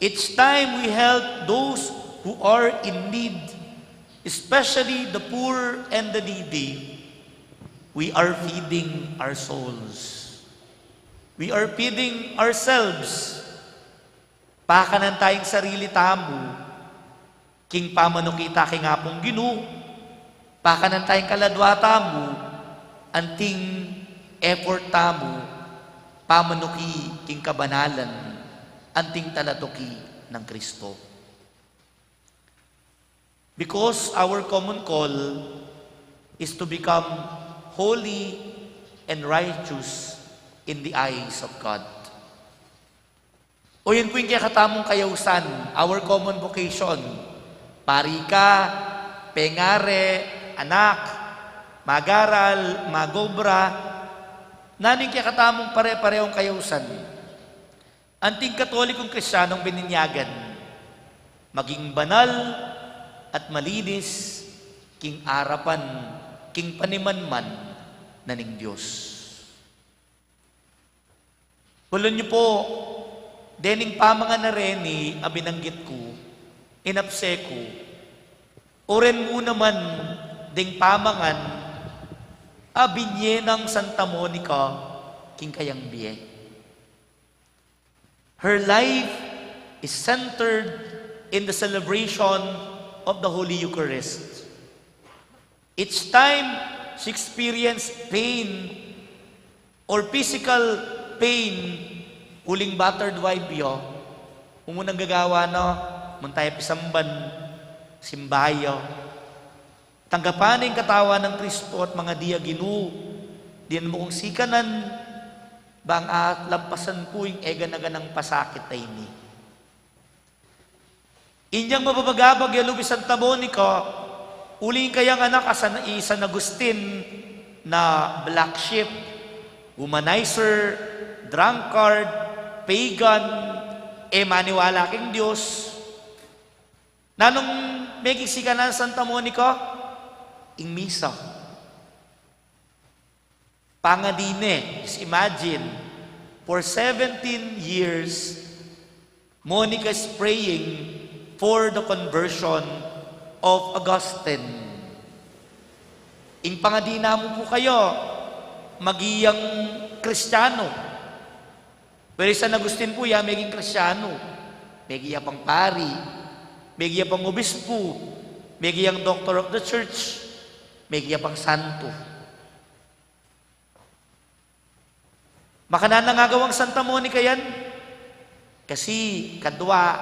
each time we help those who are in need, especially the poor and the needy, We are feeding our souls. We are feeding ourselves. Pakanan tayang sarili tamu king pamanuki ta king Apung Ginu, pakanan tayang kaladua tamu, anting effort tamu, pamanuki king kabanalan, anting talatuki nang Kristo. Because our common call is to become holy and righteous in the eyes of God. O yan pu ing kekatamung kayausan, our common vocation. Pari ka, pengari, anak, magaral, magobra, nanu ing kekatamung pare-parehong kayausan? Anting Katolikong Kristiyanong bininyagan, maging banal at malinis king arapan, king panimanman na ning Dios. Bulun yu pu, dening pamangan a reni a binanggit ku, inapse ku, o ren mu naman ding pamangan a binye nang Santa Monica king kayang bie. Her life is centered in the celebration of the Holy Eucharist. Each time she experienced pain or physical pain, uling battered wife ya, mumunang gagawa na, munta ya pisamban, simba ya. Tanggapan na ing katawan nang Kristo at mangadi ya, Ginu, dinan mu kung sikanan, bang alampasan ku ing e gana-ganang pasakit a ini. Inyang mababagabag ya lub i Santa Monica, uling kayang anak a San, i San Agustin na black sheep, womanizer, drunkard, pagan, e maniwala king Dios. Nanung meging sikanan Santa Monica? Ing misa. Pangadi ne, just imagine, for seventeen years, Monica is praying for the conversion of Augustine. Ing pangadi namu pu kaya, maging Kristiyano. Pero i San Agustin pu ya, meging Kristiyano, megi ya pang pari, megi ya pang obispo, megi yang Doctor of the Church, megi ya pang santo. Makananu nang agawang Santa Monica yan? Kasi kadua,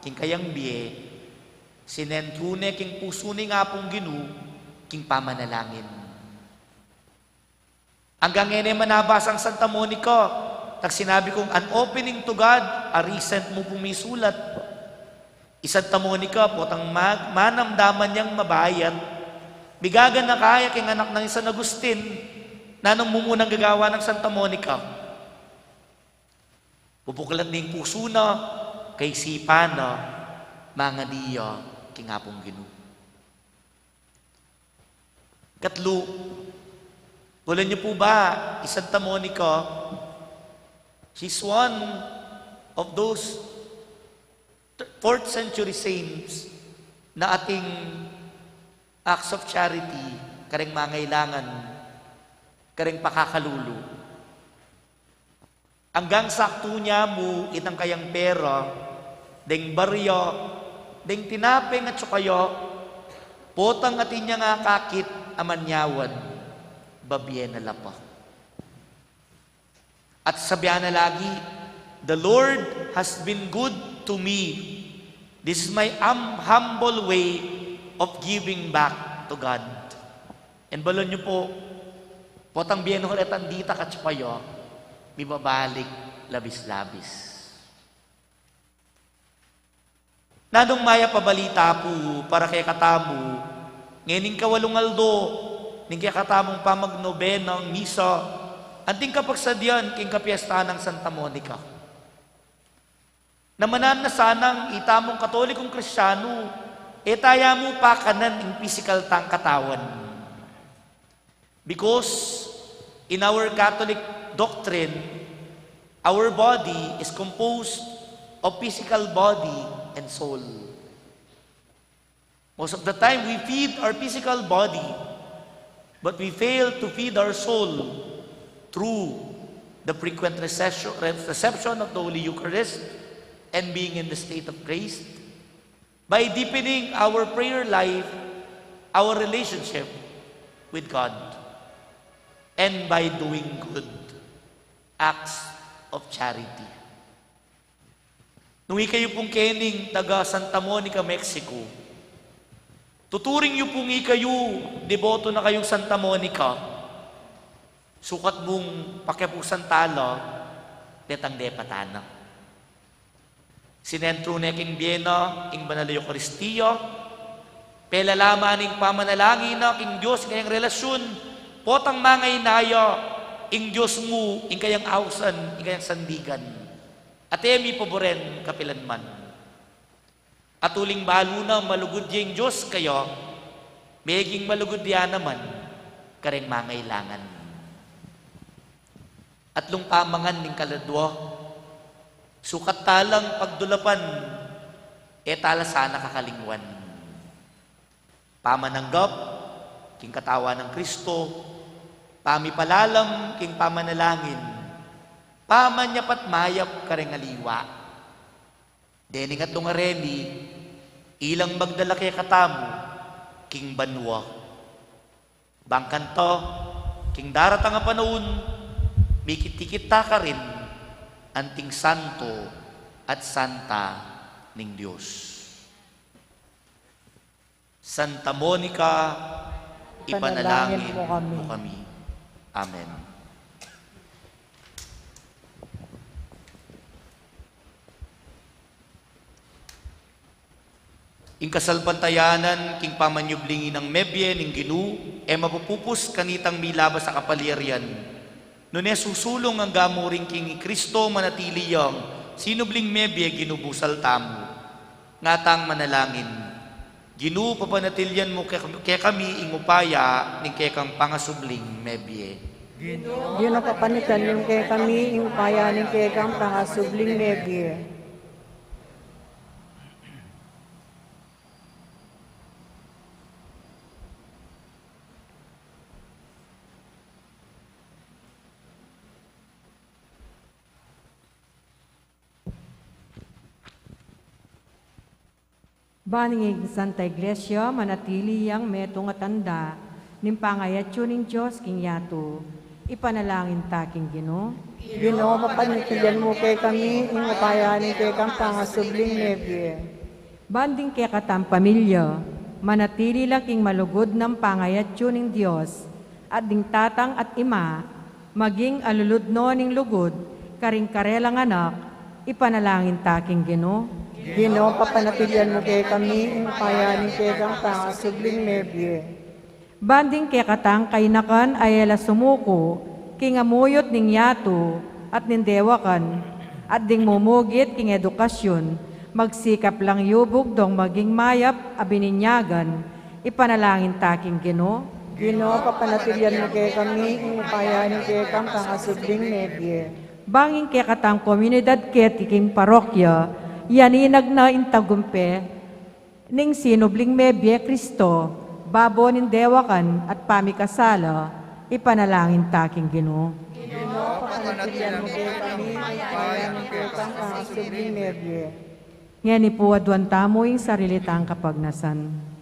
king kayang bie, sinentru ne king pusu ning Apung Ginu king pamanalangin. Anggang ngeni e manabasang Santa Monica, tang sinabi kung an opening to God, a recent mu pung misulat. I Santa Monica, potang mag-, manamdaman yang mabayat, migaganaka ya king anak nang i San Agustin, nanung mumunang gagawa nang Santa Monica? Pupuklat ne ing pusu na, kaisipan na, mangadi ya king Apung Ginu. Katlu, bulun yu pu ba, i Santa Monica, she's one of those th-, fourth century saints na ating acts of charity, kareng mangailangan, kareng pakakalulu. Anggang saktu ne mu itang kayang pera, deng barya, deng tinape at saka kaya, potang atin yang akakit a manyawan, babie na la pa. At sabian na lagi, "The Lord has been good to me. This is my hum-, humble way of giving back to God." And bulun yu pu, potang bie no retang ditak at saka kaya, mibabalik labis-labis. Nanung mayap a balita pu para kekatamu, ngening kawalung aldo ning kekatamung pamagnobenang misa, anting kapagsadian king kapiestaan nang Santa Monica. Namanan na sanang itamung Katolikong Kristiyanu, e taya mu pakanan ing pisikal tang katawan. Because in our Catholic doctrine, our body is composed of physical body and soul. Most of the time, we feed our physical body. But we fail to feed our soul through the frequent recession- reception of the Holy Eucharist and being in the state of grace by deepening our prayer life, our relationship with God, and by doing good acts of charity. Nung ikayu pung kening taga Santa Monica, Mexico, tuturing yu pung ikayu deboto na kayung Santa Monica, sukat mung pakiapusan tala detang depatan na. Sinentru ne king bie na ing banal a Eukaristia, pelalaman ing pamanalangin na king Dios ing kayang relasyun, potang mangainaya ing Dios mu ing kayang ausan, ing kayang sandigan. At e mi paboren kapilanman. At uling balu na malugud ya ing Dios kaya, meging malugud ya naman kareng mangailangan. Atlung pamangan ning kaladwa, sukat talang pagdulapan, e tala sana kakalingwan. Pamananggap king katawan nang Kristo, pamipalalam king pamanalangin, pamanyapat mayap kareng aliwa. Dening atlung areni, ilang magdala kekatamu king banua. Bang kanita, king daratang a panaun, mikit-ikit ta karin anting santo at santa ning Dios. Santa Monica, ipanalangin mo kami. Amen. Ing kasalpantayanan king pamanyubling inang mebie ning Ginu, e mapupupus kanitang milabas a kapalyarian. Nune susulung angga murin king i Kristo manatili yang sinubling mebie, Ginu, busal tamu. Nga tang manalangin. Ginu, papanatilian mu ke-, kekami ing upaya ning kekang pangasubling mebie. Ginu, papanatilian mu kekami ing upaya ning kekang pangasubling mebie. Ban ing Santa Iglesia manatili yang metung a tanda ning pangayatyu ning Dios king yatu, ipanalangin ta king Ginu. Ginu, papanatilian mu kekami ing upaya ning kekang pangasubling mebie. Ban ding kekatang pamilya, manatili la king malugud nang pangayatyu ning Dios, at ding tatang at ima, maging alulud no ning lugud karing karelang anak, ipanalangin ta king Ginu. Ginu, papanatilian mu kekami ing upaya ning kekang pangasubling mebie. Ban ding kekatang kainakan a e la sumuku king amuyut ning yatu at ning dewakan, at ding mumugit king edukasyun, magsikap lang yubug dong maging mayap a bininyagan, ipanalangin ta king Ginu. Ginu, papanatilian mu kekami ing upaya ning kekang pangasubling mebie. Bang ing kekatang komunidad keti king parokya, yaninag na ing tagumpe ning sinubling mebie Kristo, babo ning dewakan at pamikasala, ipanalangin ta king Ginu. Ginu, papanatilian mu kekami ing upaya ning kekang pangasubling mebie. Ngeni pu, aduan tamu ing sarili tang kapagnasan.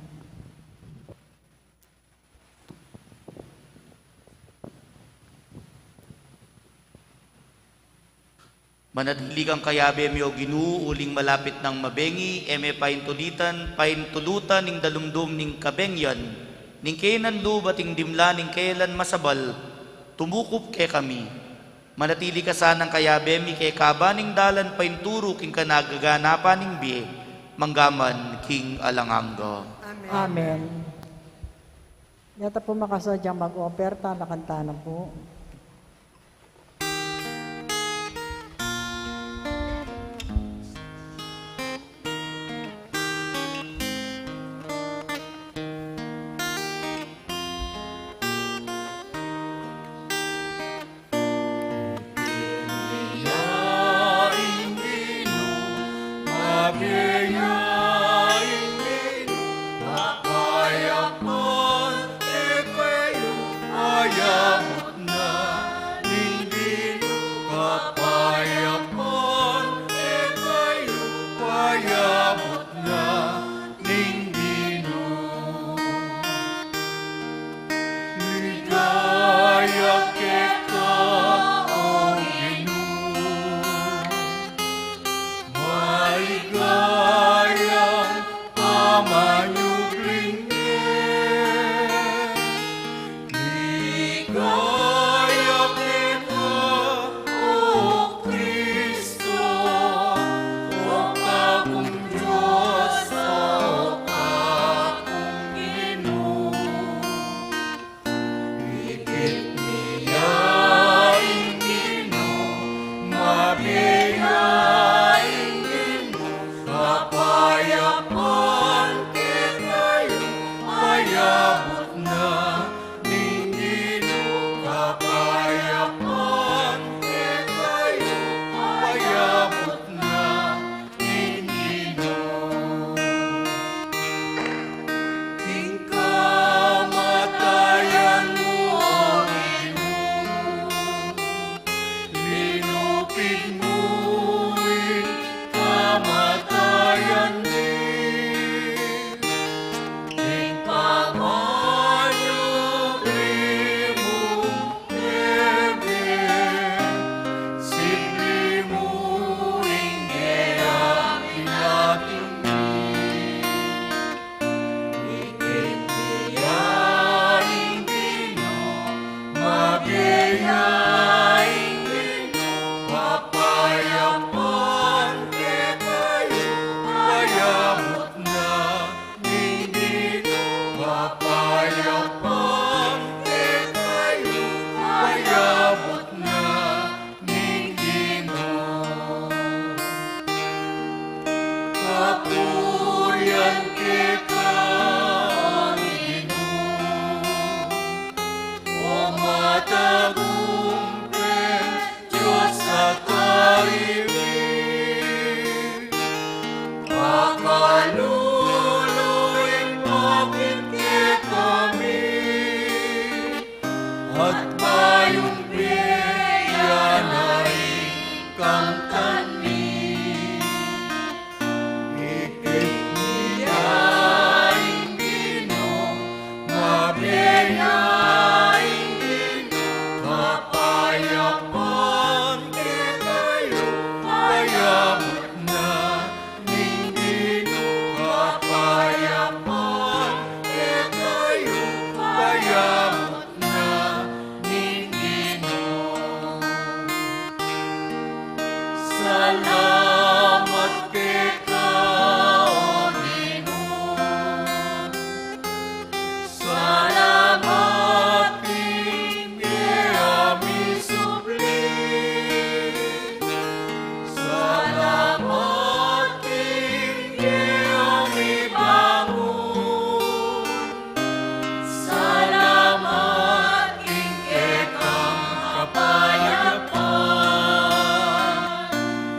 Manatili kang kayabe mi, o Ginu, uling malapit nang mabengi, e me paintulitan, paintulutan ing dalumdum ning kabengian, ning keynan lub at ing dimla ning kayalan masabal, tumukup kekami. Manatili ka sanang kayabe mi kekaba ning dalan painturu king kanagaganapan ning bie, manggaman king alang angga. Amen. Amen. Yata pu makasadyang mag-offer, talakan tana pu. Ing kamatayan mi, ing pamanyubli mung mebie, sipli mu ing kekami. Ikit mi ya ing Ginu, mabie ya ing Ginu, kapayapan kekayu, payabut na ning Ginu, kapayapan kekayu, payabut na ning Ginu. Kapurian keka, O Ginu, O matagumping Dios at Ari mi. Pakalulu ing bakit kekami, at bayung bie ya na ing kamtan mi. Ikit mi ya ing Ginu, mabie ya ing Ginu, kapayapan kekayu, payabut na ning Ginu, kapayapan kekayu, payabut na ning Ginu. Salamat keka, O Ginu. Salamat king bie a misubli. Salamat king bie a mibangun. Salamat king kekang kapayapan.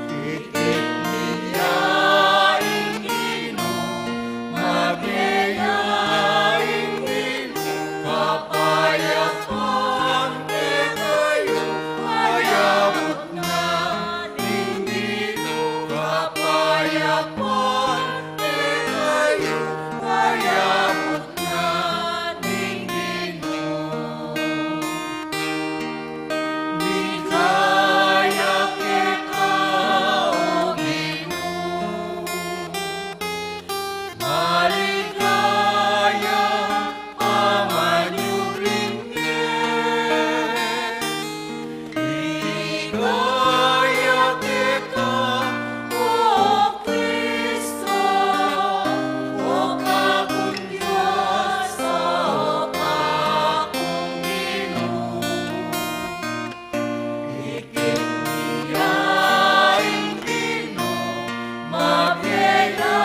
Ikit mi ya ing Ginu, mabie ya ing Ginu, kapayapan kekayu, payabut na ning Ginu, kapayapan kekayu, payabut na ning Ginu. Ligaya keka, O Ginu, maligaya pamanyubling mie. Ligaya keka, O Kristo, O Kapung Dios, O Kapung Ginu. Ikit mi ya ing Ginu, mabie ya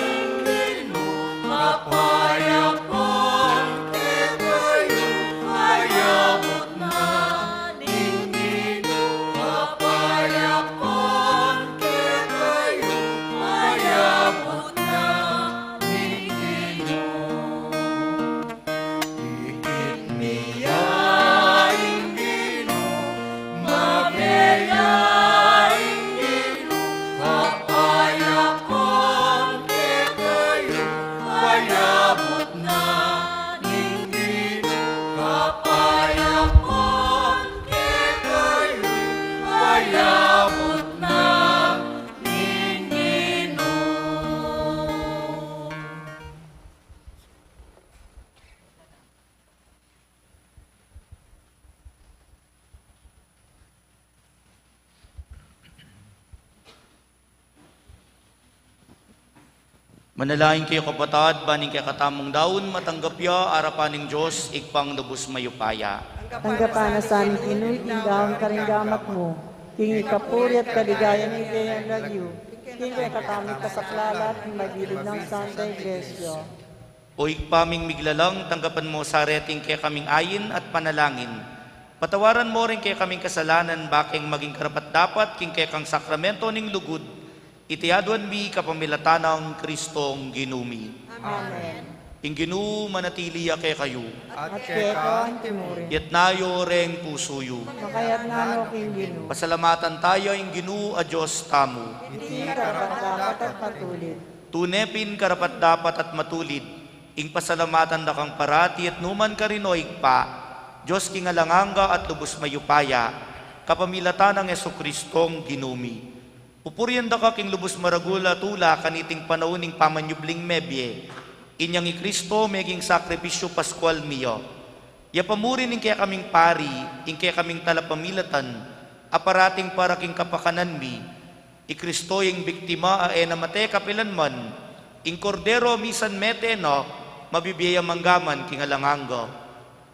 ing Ginu, kapayapan kekayu, payabut na ning Ginu, kapayapan kekayu, payabut na ning Ginu. Ikit mi ya ing Ginu, mabie ya ing Ginu, kapayapan kekayu, payabut na ning Ginu, kapayapan kekayu, payabut na ning Ginu. Manalangin kayu, kapatad, ban ing kekatamung daun matanggap ya arapan ning Dios, Ibpang lubus mayupaya. Tanggapan na sa ning Ginu ing daun karing gamat mu, king ikapuri at kaligayan ning bie yang lagyu, king kekatamung kasaplalan at king magilid nang Santa Iglesia. O Ibpa ming miglalang, tanggapan mu sa reting kekaming ain at panalangin. Patawaran mu ring kekaming kasalanan, ba keng maging karapat-dapat king kekang sakramento ning lugud. Iti aduan mi kapamilatan nang Kristong Ginu mi. Amen. Ing Ginu manatili ya kekayu. At keka mu rin. Itas yu reng pusu yu. Makaitas no king Ginu. Pasalamatan taya ing Ginu a Dios tamu. Iti karapat-dapat at matulid. Tune pin karapat-dapat at matulid ing pasalamatan da kang parati at nukarin man, o Ibpa, Dios king alang angga at lubus mayupaya, kapamilatan nang Jesucristong Ginu mi. Pupurian da ka king lubus maragul a tula kaniting panaun ning pamanyubling mebie, inyang i Kristo meging sakripisyu paskual mi ya. Ya pamuri ning kekaming pari, ing kekaming talapamilatan, a parating para king kapakanan mi, i Kristo ing biktima a e na mate kapilanman, ing Kordero a misan mete na, mabibie ya manggaman king alang angga.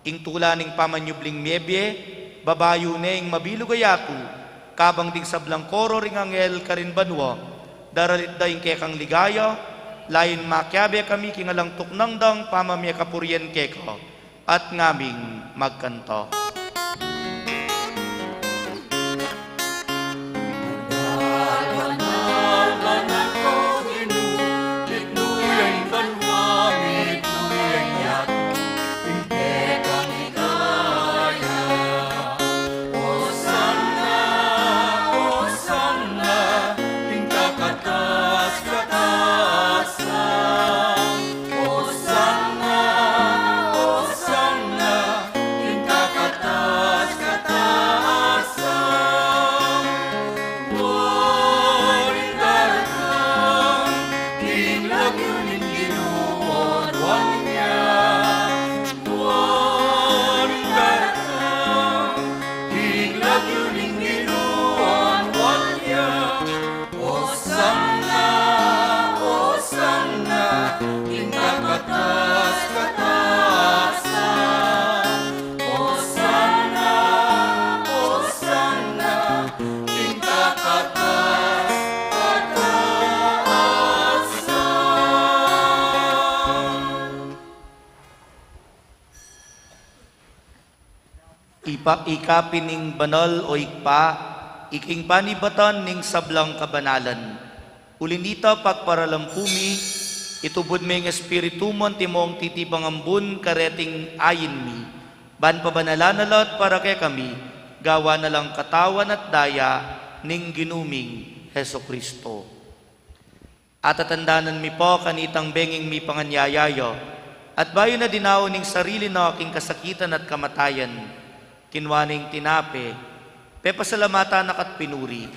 Ing tula ning pamanyubling mebie, babayu ne ing mabilug a yatu, kabang ding sablang koro ring anghel karin banua, daralit da ing kekang ligaya, layun makiabe kami king alang tuknang dang pamamie kapurian keka, at ngaming magkanta. Hosanna, Hosanna, king kakatas-katasan. Hosanna, Hosanna, king kakatas-katasan. Ipa-, ika pin ing banal, o Ibpa, ika ing panibatan ning sablang kabanalan. Uli na nita, pagparalampu mi, itubud me ing Espiritu mu antimong titibang ambun kareting ain mi, ban pabanalan na la at para kekami, gawan na lang katawan at daya ning Ginu ming Jesucristo. Atatandanan mi pu kanitang benging mipanganyaya ya, at bayu na dinaun ing sarili na king kasakitan at kamatayan, kinua ne ing tinape, pepasalamatan na ka't pinuri,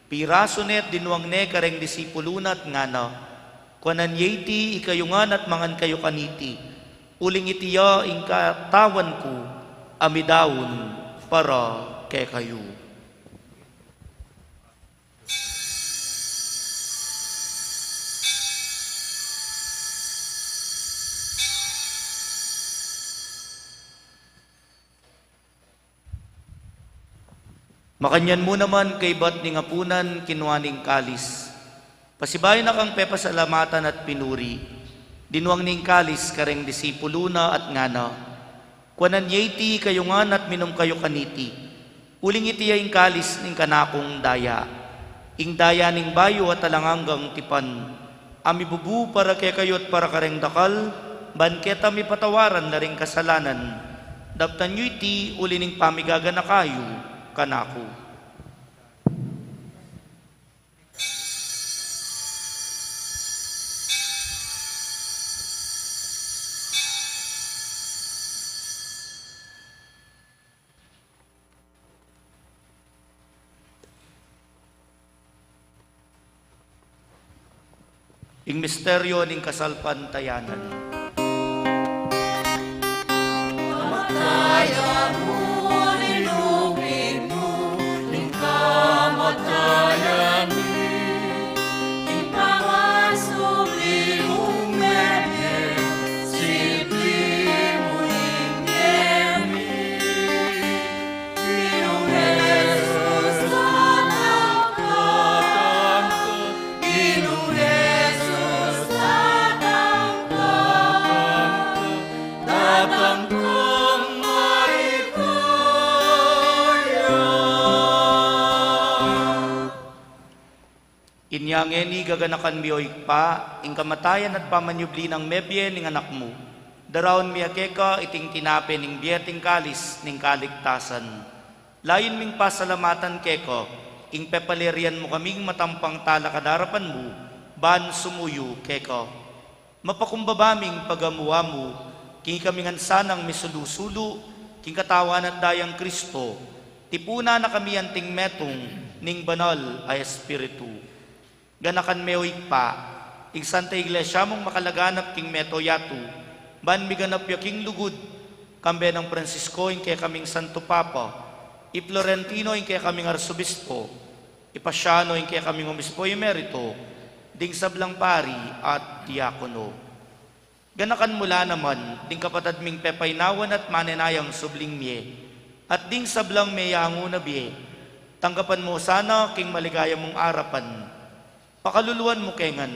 pirasu ne at dinuang ne kareng disipulu na at ngana: Kuanan ye iti ikayu ngan at mangan kayu kaniti, uling iti ya ing katawan ku a midaun para kekayu. Makanyan mu naman kaybat ning apunan, kinua ne ing kalis. Pasibayu na kang pepasalamatan at pinuri, dinuang ne ing kalis kareng disipulu na at ngana: Kuanan ye iti ikayu ngan at minum kayu kaniti, uling iti ya ing kalis ning kanakung daya, ing daya ning bayu at alang anggang tipan, a mibubu para kekayu at para kareng dakal, ban keta mipatawaran la ring kasalanan. Daptan yu iti uli ning pamigaganaka yu kanaku. Ing misteryo ning kasalpantayanan. Kamatayan mu, linupit mu ing kamatayan mi, ing pangasubli mung mebie, sibli mu ing mie mi. Inya ngeni gaganakan mi, o Ibpa, ing kamatayan at pamanyubli nang mebie ning Anak mu. Daraun mi keka iting tinape ning bie at ing kalis ning kaligtasan. Layun ming pasalamatan keka ing pepalerian mu kaming matampang talakad king arapan mu ban sumuyu keka. Mapakumbaba ming pagamu-amu king ikami ngan sanang misulu-sulu king Katawan at Dayang Kristo, tipunan na kami anting metung ning Banal a Espiritu. Ganakan me, o Ibpa, ing Santa Iglesia mung makalaganap king mabilug a yatu, ban miganap ya king lugud, kambe nang Francisco ing kekaming Santo Papa, i Florentino ing kekaming Arsobispo, i Pasiano ing kekaming Obispo Emerito, ding sablang pari at diakono. Ganakan mu la naman ding kapatad ming pepainawan at manenayang subling mie, at ding sablang meyangu na bie. Tanggapan mu sana king maligaya mung arapan. Pakaluluan mu ke ngan,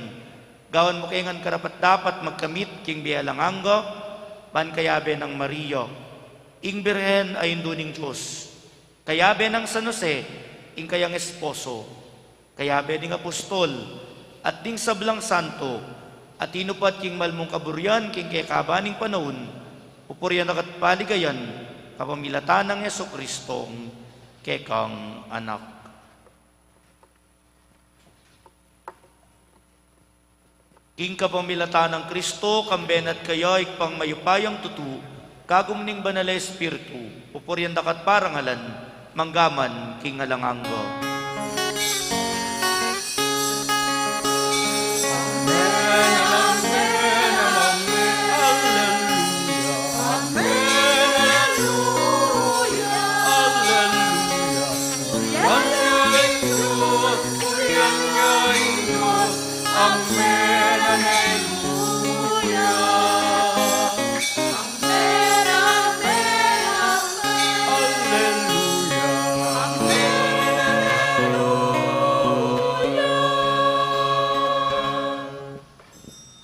gawan mu ke ngan karapat-dapat magkamit king bie alang angga, ban kayabe nang Maria, ing Birhen a Indu ning Dios, kayabe nang San Jose, ing kayang esposo, kayabe ding apostol, at ding sablang santo, a tinupad king mal mung kaburian king kekaba ning panaun, pupurian da ka at paligayan, kapamilatan nang Jesucristong kekang Anak. King kapamilatan nang Kristo, kambe na at kaya, Ibpang mayupayang tutu, kagum ning Banal a Espiritu, pupurian da ka at parangalan, mangga man king alang angga. Amen, amen, amen. Alleluia. Amen, alleluia. Alleluia. Alleluia. Alleluia. Amen, alleluia. Amen, amen, amen. Alleluia. Amen, alleluia.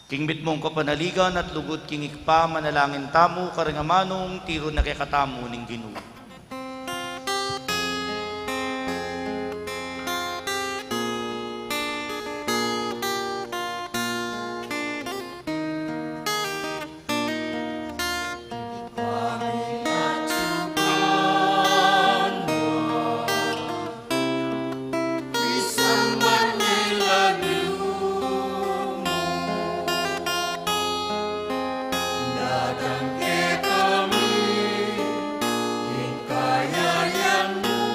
King mitmung kapanaligan at lugud king Ibpa, manalangin tamu, karing amanung tiru na kekatamu ning Ginu. Datang kekami ing kayarian mu,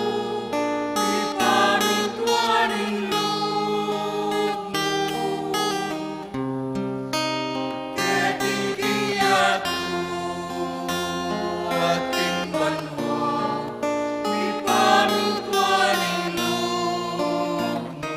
ipamintuan ing lub mu, keti king yatu at king banua, ipamintuan ing lub mu.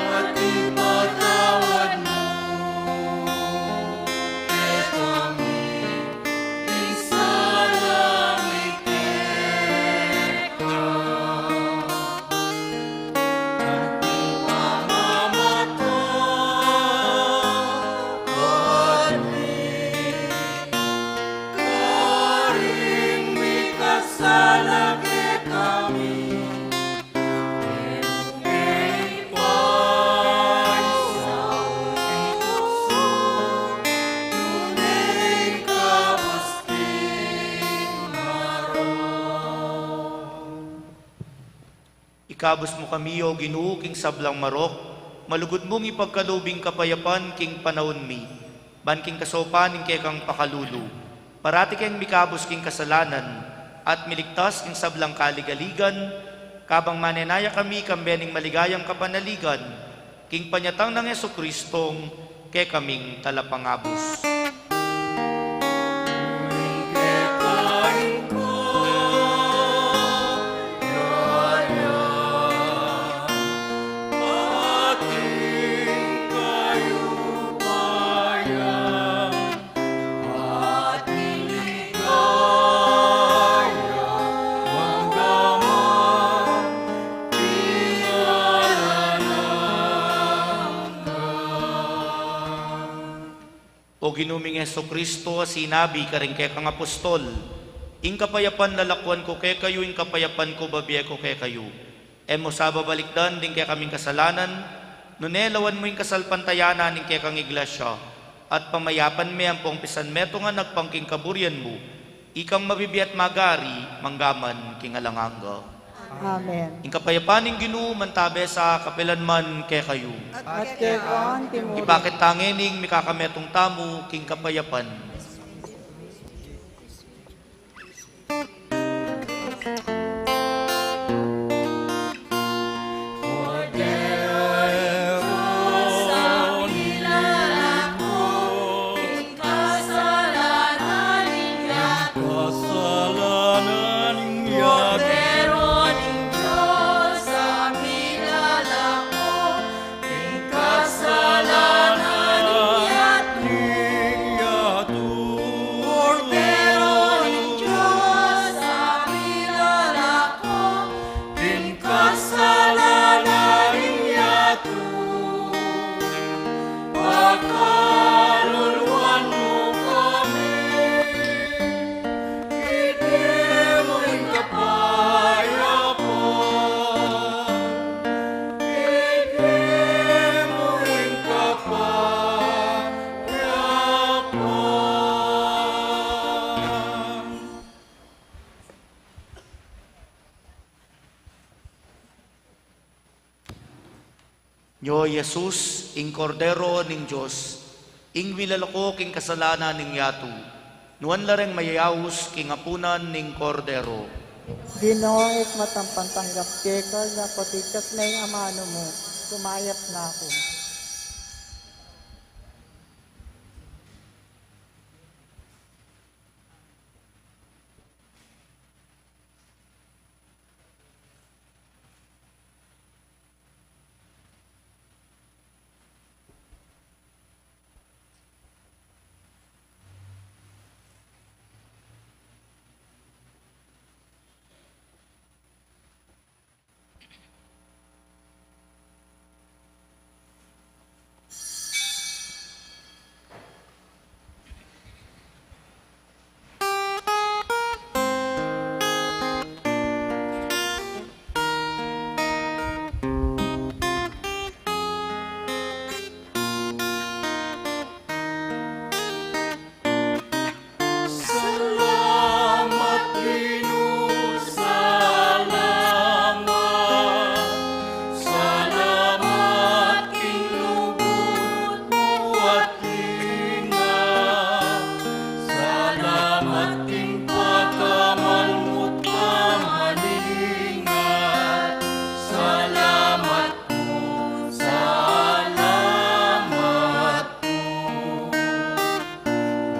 At ipatawad mu kekami ing sala mi keka, anti pamamatawad mi karing mikasala kekami. Ikabus mu kami, O Ginu, king sablang marok, malugud mung ipagkalub ing kapayapan king panaun mi, ban king kasaupan ning kekang pakalulu, parati keng mikabus king kasalanan, at miligtas king sablang kaligaligan, kabang manenaya kami kambe ning maligayang kapanaligan, king panyatang nang Jesucristong kekaming Talapangabus. O Ginu ming Jesucristo, a sinabi karing kekang apostol, "Ing kapayapan lalakuan ku kekayu, ing kapayapan ku babie ku kekayu." E mu sa babalikdan ding kekaming kasalanan, nune lawan mu ing kasalpantayanan ning kekang iglesia, at pamayapan me ampong pisanmetungan agpang king kaburian mu, ikang mabibie at magari, mangga man king alang angga. Amen. Ing kapayapan ning Ginu mantabe sa kapilan man kekayu. At keka mu rin. Ipakit ta ngening mikakametung tamu king kapayapan. Nyo i Jesus, ing Kordero ning Dios, ing milalako king kasalanan ning yatu. Nuan la reng mayayaus king apunan ning Kordero. Ginu, e ku matampang tanggap keka, dapot ikasme ing amanu mu, sumayap na ku. Salamat, Ginu, salamat. Salamat king lugud mu at linga. Salamat king pakamal mu't pamaningat. Salamat pu, salamat pu.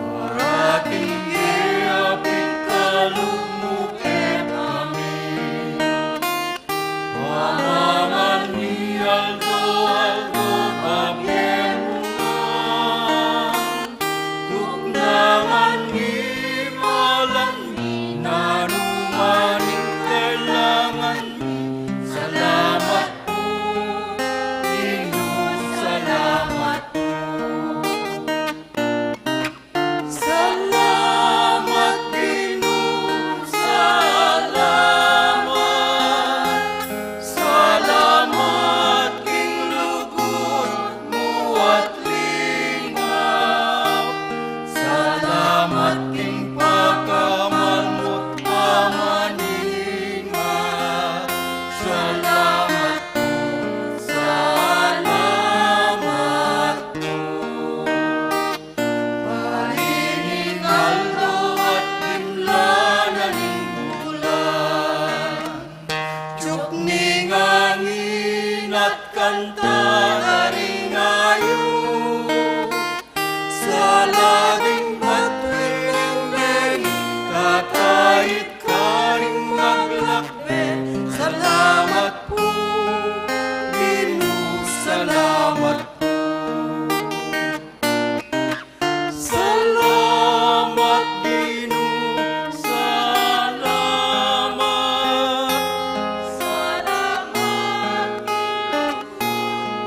Parating e apin kalub mu kekami. Pamangan mi aldo-aldo, babie mu ngan. Tuknangan mi, balan mi, nanu man ing kailangan mi. Salamat pu, Ginu, salamat pu. Salamat, Ginu, salamat. Salamat king lugud mu at linga. Salamat king pakamal mu't pamaningat. Salamat pu, salamat pu. Palining aldo at dimla na ning bulan. Tiuk ning angin at kanta karing ayus. Sa laging batuan ning meri, kakait karing maglakbe. Salamat pu, Ginu, salamat pu. Salamat, Ginu, salamat. Salamat, Ginu.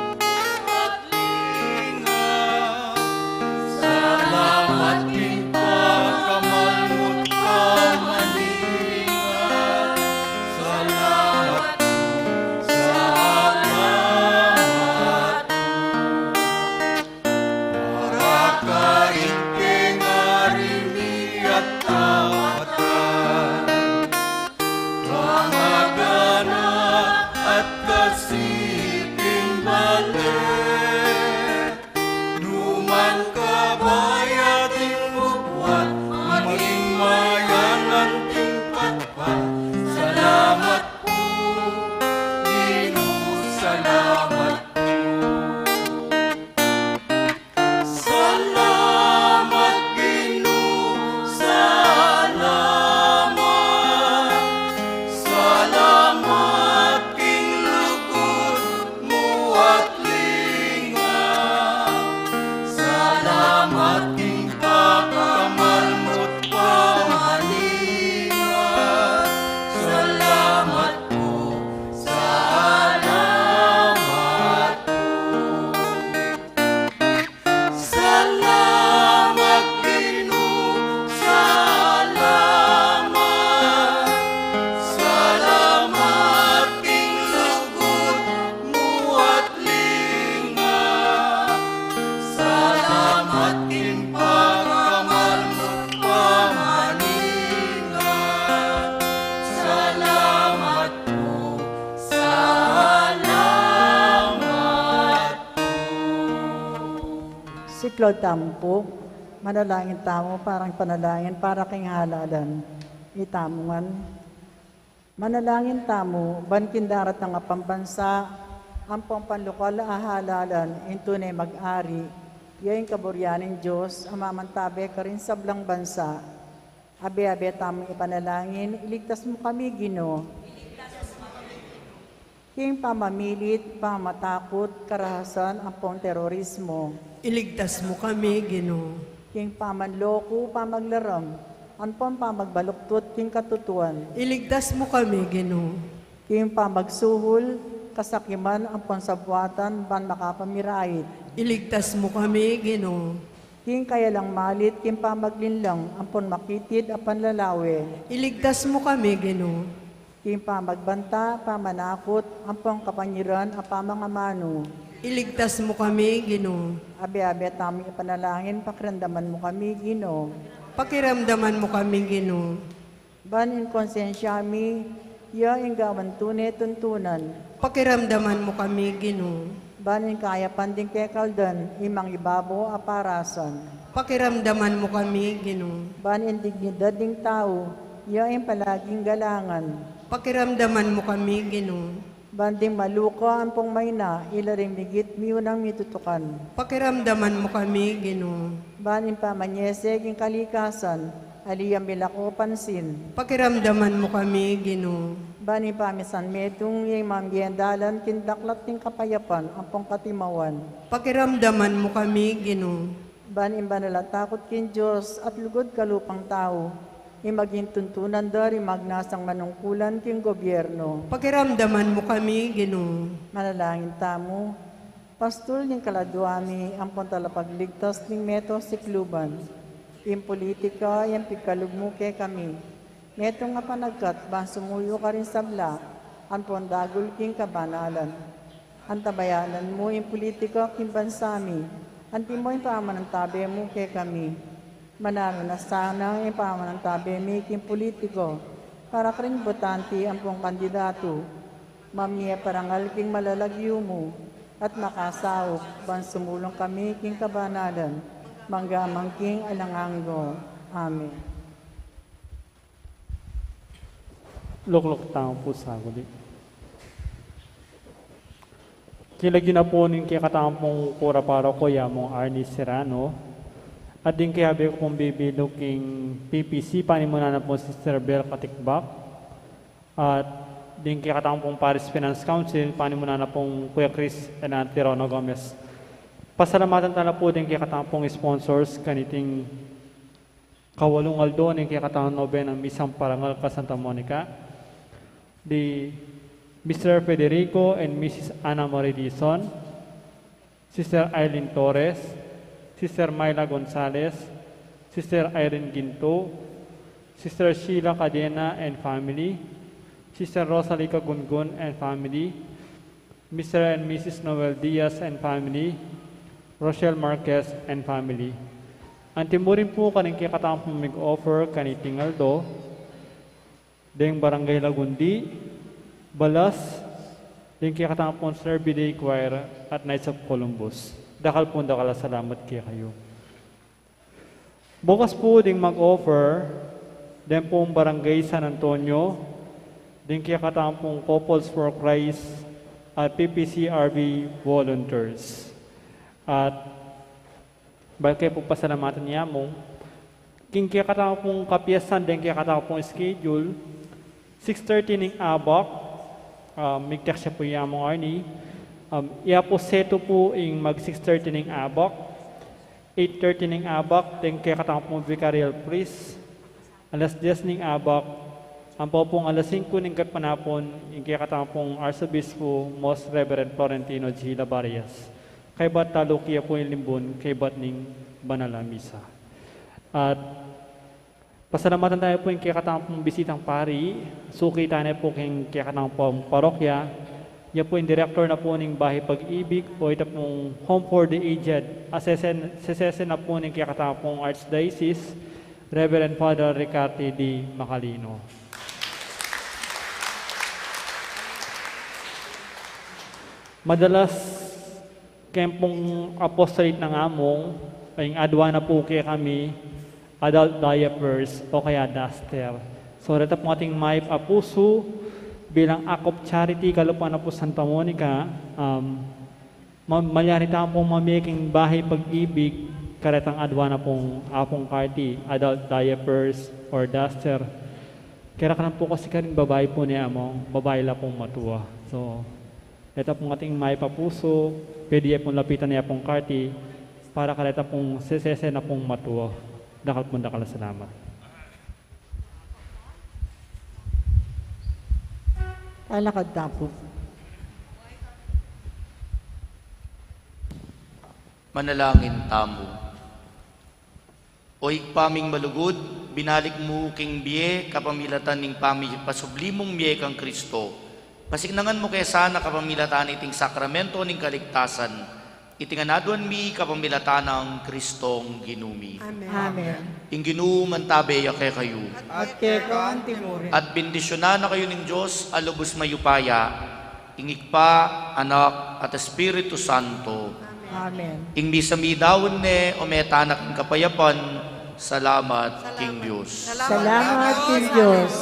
Siping bale, numan ka ba ya ating bubuat, maging mayangan ting patpat. Salamat pu, Ginu, salamat pu. Salamat, Ginu, salamat. Salamat king lugud mu at linga. Salamat king pakamal mu't pamaninga. Salamat pu, salamat pu. Salamat, Ginu, salamat. Salamat king lugud mu at linga. Salamat king pakamal mu't pamaninga. Salamat pu, salamat pu. Siklaud tamu pu, manalangin tamu para king panalangin para king halalan. Itamu ngan. Manalangin tamu, ban king daratang a pambansa, ampong panlokal a halalan, ing tune mag-ari, ya ing kaburian ning Dios, a mamantabe karing sablang bansa. Abe-abe tamung ipanalangin, iligtas mu kami, Ginu. King pamamilit, pamatakut, karahasan, ampong terorismo. Iligtas mu kami, Ginu. King pamanloko, pamaglaram, ampong pamagbaluktut king katutuan. Iligtas mu kami, Ginu. King pamagsuhul, kasakiman, ampong sabuatan, ban makapamirayit. Iligtas mu kami, Ginu. King kayalang malit, king pamaglinlang, ampon makitid a panlalawe. Iligtas mu kami, Ginu. King pamagbanta, pamanakut, ampon kapangiran a pamangamanu. Iligtas mu kami, Ginu. Abe-abe tamung ipanalangin, pakiramdaman mu kami, Ginu. Pakiramdaman mu kami, Ginu. Ban ing konsensya mi, ya ing gawan tune tuntunan. Pakiramdaman mu kami, Ginu. Ban ing kayapan ding kekaldan, ing mangibabo a parasan. Pakiramdaman mu kami, Ginu. Ban ing dignidad ding tau, ya ing palaging galangan. Pakiramdaman mu kami, Ginu. Ban ding maluka ampong maina, ila ring migit miunang mitutukan. Pakiramdaman mu kami, Ginu. Ban ing pamanyese king kalikasan, ali yang milako pansin. Pakiramdaman mu kami, Ginu. Ban ing pamisan metung ing mamiandalan king daklat king kapayapan ampong katimawan. Pakiramdaman mu kami, Ginu. Ban ing banal a takut king Dios at lugud kalupang tau, ing maging tuntunan da ring magnasang manungkulan king gobyerno. Pakiramdaman mu kami, Ginu. Manalangin tamu. Pastul ning kaladua mi, ampon talapagligtas ning meto sikluban. Ing politika, yang pigkalub mu kekami. Metung a panagkat, ban sumuyu karing sabla, ampon dagul king kabanalan. Antabayanan mu ing politika king bansa mi, antimo ing pamanantabe mu kekami. Mananu na sana ing pamanantabe mi king politiko, para karing botante ampong kandidatu. Mamie parangal king malalagyu mu, at makasaup ban sumulung kami king kabanalan, mangga man king alang angga. Amen. Lukluk tamu pu saguli. King lagyu na pu ning kekatamung kura paroko, i Among Arnie Serrano, at ding kayabe ku pung bibilu king P P C, panimunan na pu Sister Bel Katikbak, at ding kekatamung Parish Finance Council, panimunan na pu Kuya Chris and Auntie Rona Gomez. Pasalamatan tala pu ding kekatamung sponsors kaniting kawalung aldo ning kekatamung nobenang misang parangal ka Santa Monica, di Mister Federico and Missus Ana Marie Dizon, Sister Eileen Torres, Sister Myla Gonzalez, Sister Irene Ginto, Sister Sheila Cadena and family, Sister Rosalie Cagungun and family, Mister and Missus Noel Diaz and family, Rochelle Marquez and family. Anti mu rin pu karing kekatamung mig-offer kaniting aldo, deng Barangay Lagundi, Balas, ding kekatamung Servi Dei Choir at Knights of Columbus. Dakal pung dakal a salamat kekayu. Bukas pu ding mag-offer, deng pung Barangay San Antonio, ding kekatamung Couples for Christ at P P C R B volunteers. At balik ke pu pasalamatan ya mu. King kekatamung kapiestan deng kekatamung schedule, six thirty ning abak, ah, mig-text ya pu ya mu, Arnie. Um, ya pu setu pu ing mag six thirty ning abak, eight thirty ning abak, deng kekatamung vicarial priest, alas dies ning abak, ampo pung alas singku ning gatpanapun, ing kekatamung Arsobispo, Most Reverend Florentino G. Labarias. Kaybat taluki ya pu ing limbun, kaybat ning banal a misa. At pasalamatan taya pu ing kekatamung bisitang pari, suki taya pu king kekatamung parokya, ya pu ing direktor na pu ning Bahay Pag-ibig, o ita pung Home for the Aged, a sesen-, sesesen na pu ning kekatamung Archdiocese, Reverend Father Ricarte D. Macalino. Madalas, keng pung apostolate nang among, ing adua na pu kekami, adult diapers, o kaya duster. So, reta pu ating mayap a pusu, bilang act of charity, kalupa na pu Santa Monica, um, ma-, malyari tamu pung mamie king Bahay Pag-ibig, karetang adua na pung apung karti, adult diapers, or duster. Kera ka na pu kasi karing babai pu ne among, babai la pung matua. So, reta pung ating mayap a pusu, pwede ya pung lapitan ya pung karti, para kareta pung sesesen na pung matua. Dakal pung dakal a salamat. Talakad tamu pu. Manalangin tamu. O Ibpa ming malugud, binalik mu king bie kapamilatan ning pamipasubli mung mie kang Kristo. Pasiknangan mu ke sana kapamilatan iting sakramento ning kaligtasan. Iti ngan aduan mi kapamilatan nang Kristong Ginu mi. Amen. Amen. Ing Ginu mantabe ya kekayu. At keka anti mu rin. At bendisyunan na kayu ning Dios a lubus mayupaya, ing Ibpa, Anak, at Espiritu Santo. Amen. Ing misa mi daun ne, o meta na king kapayapan, salamat king Dios. Salamat king Dios.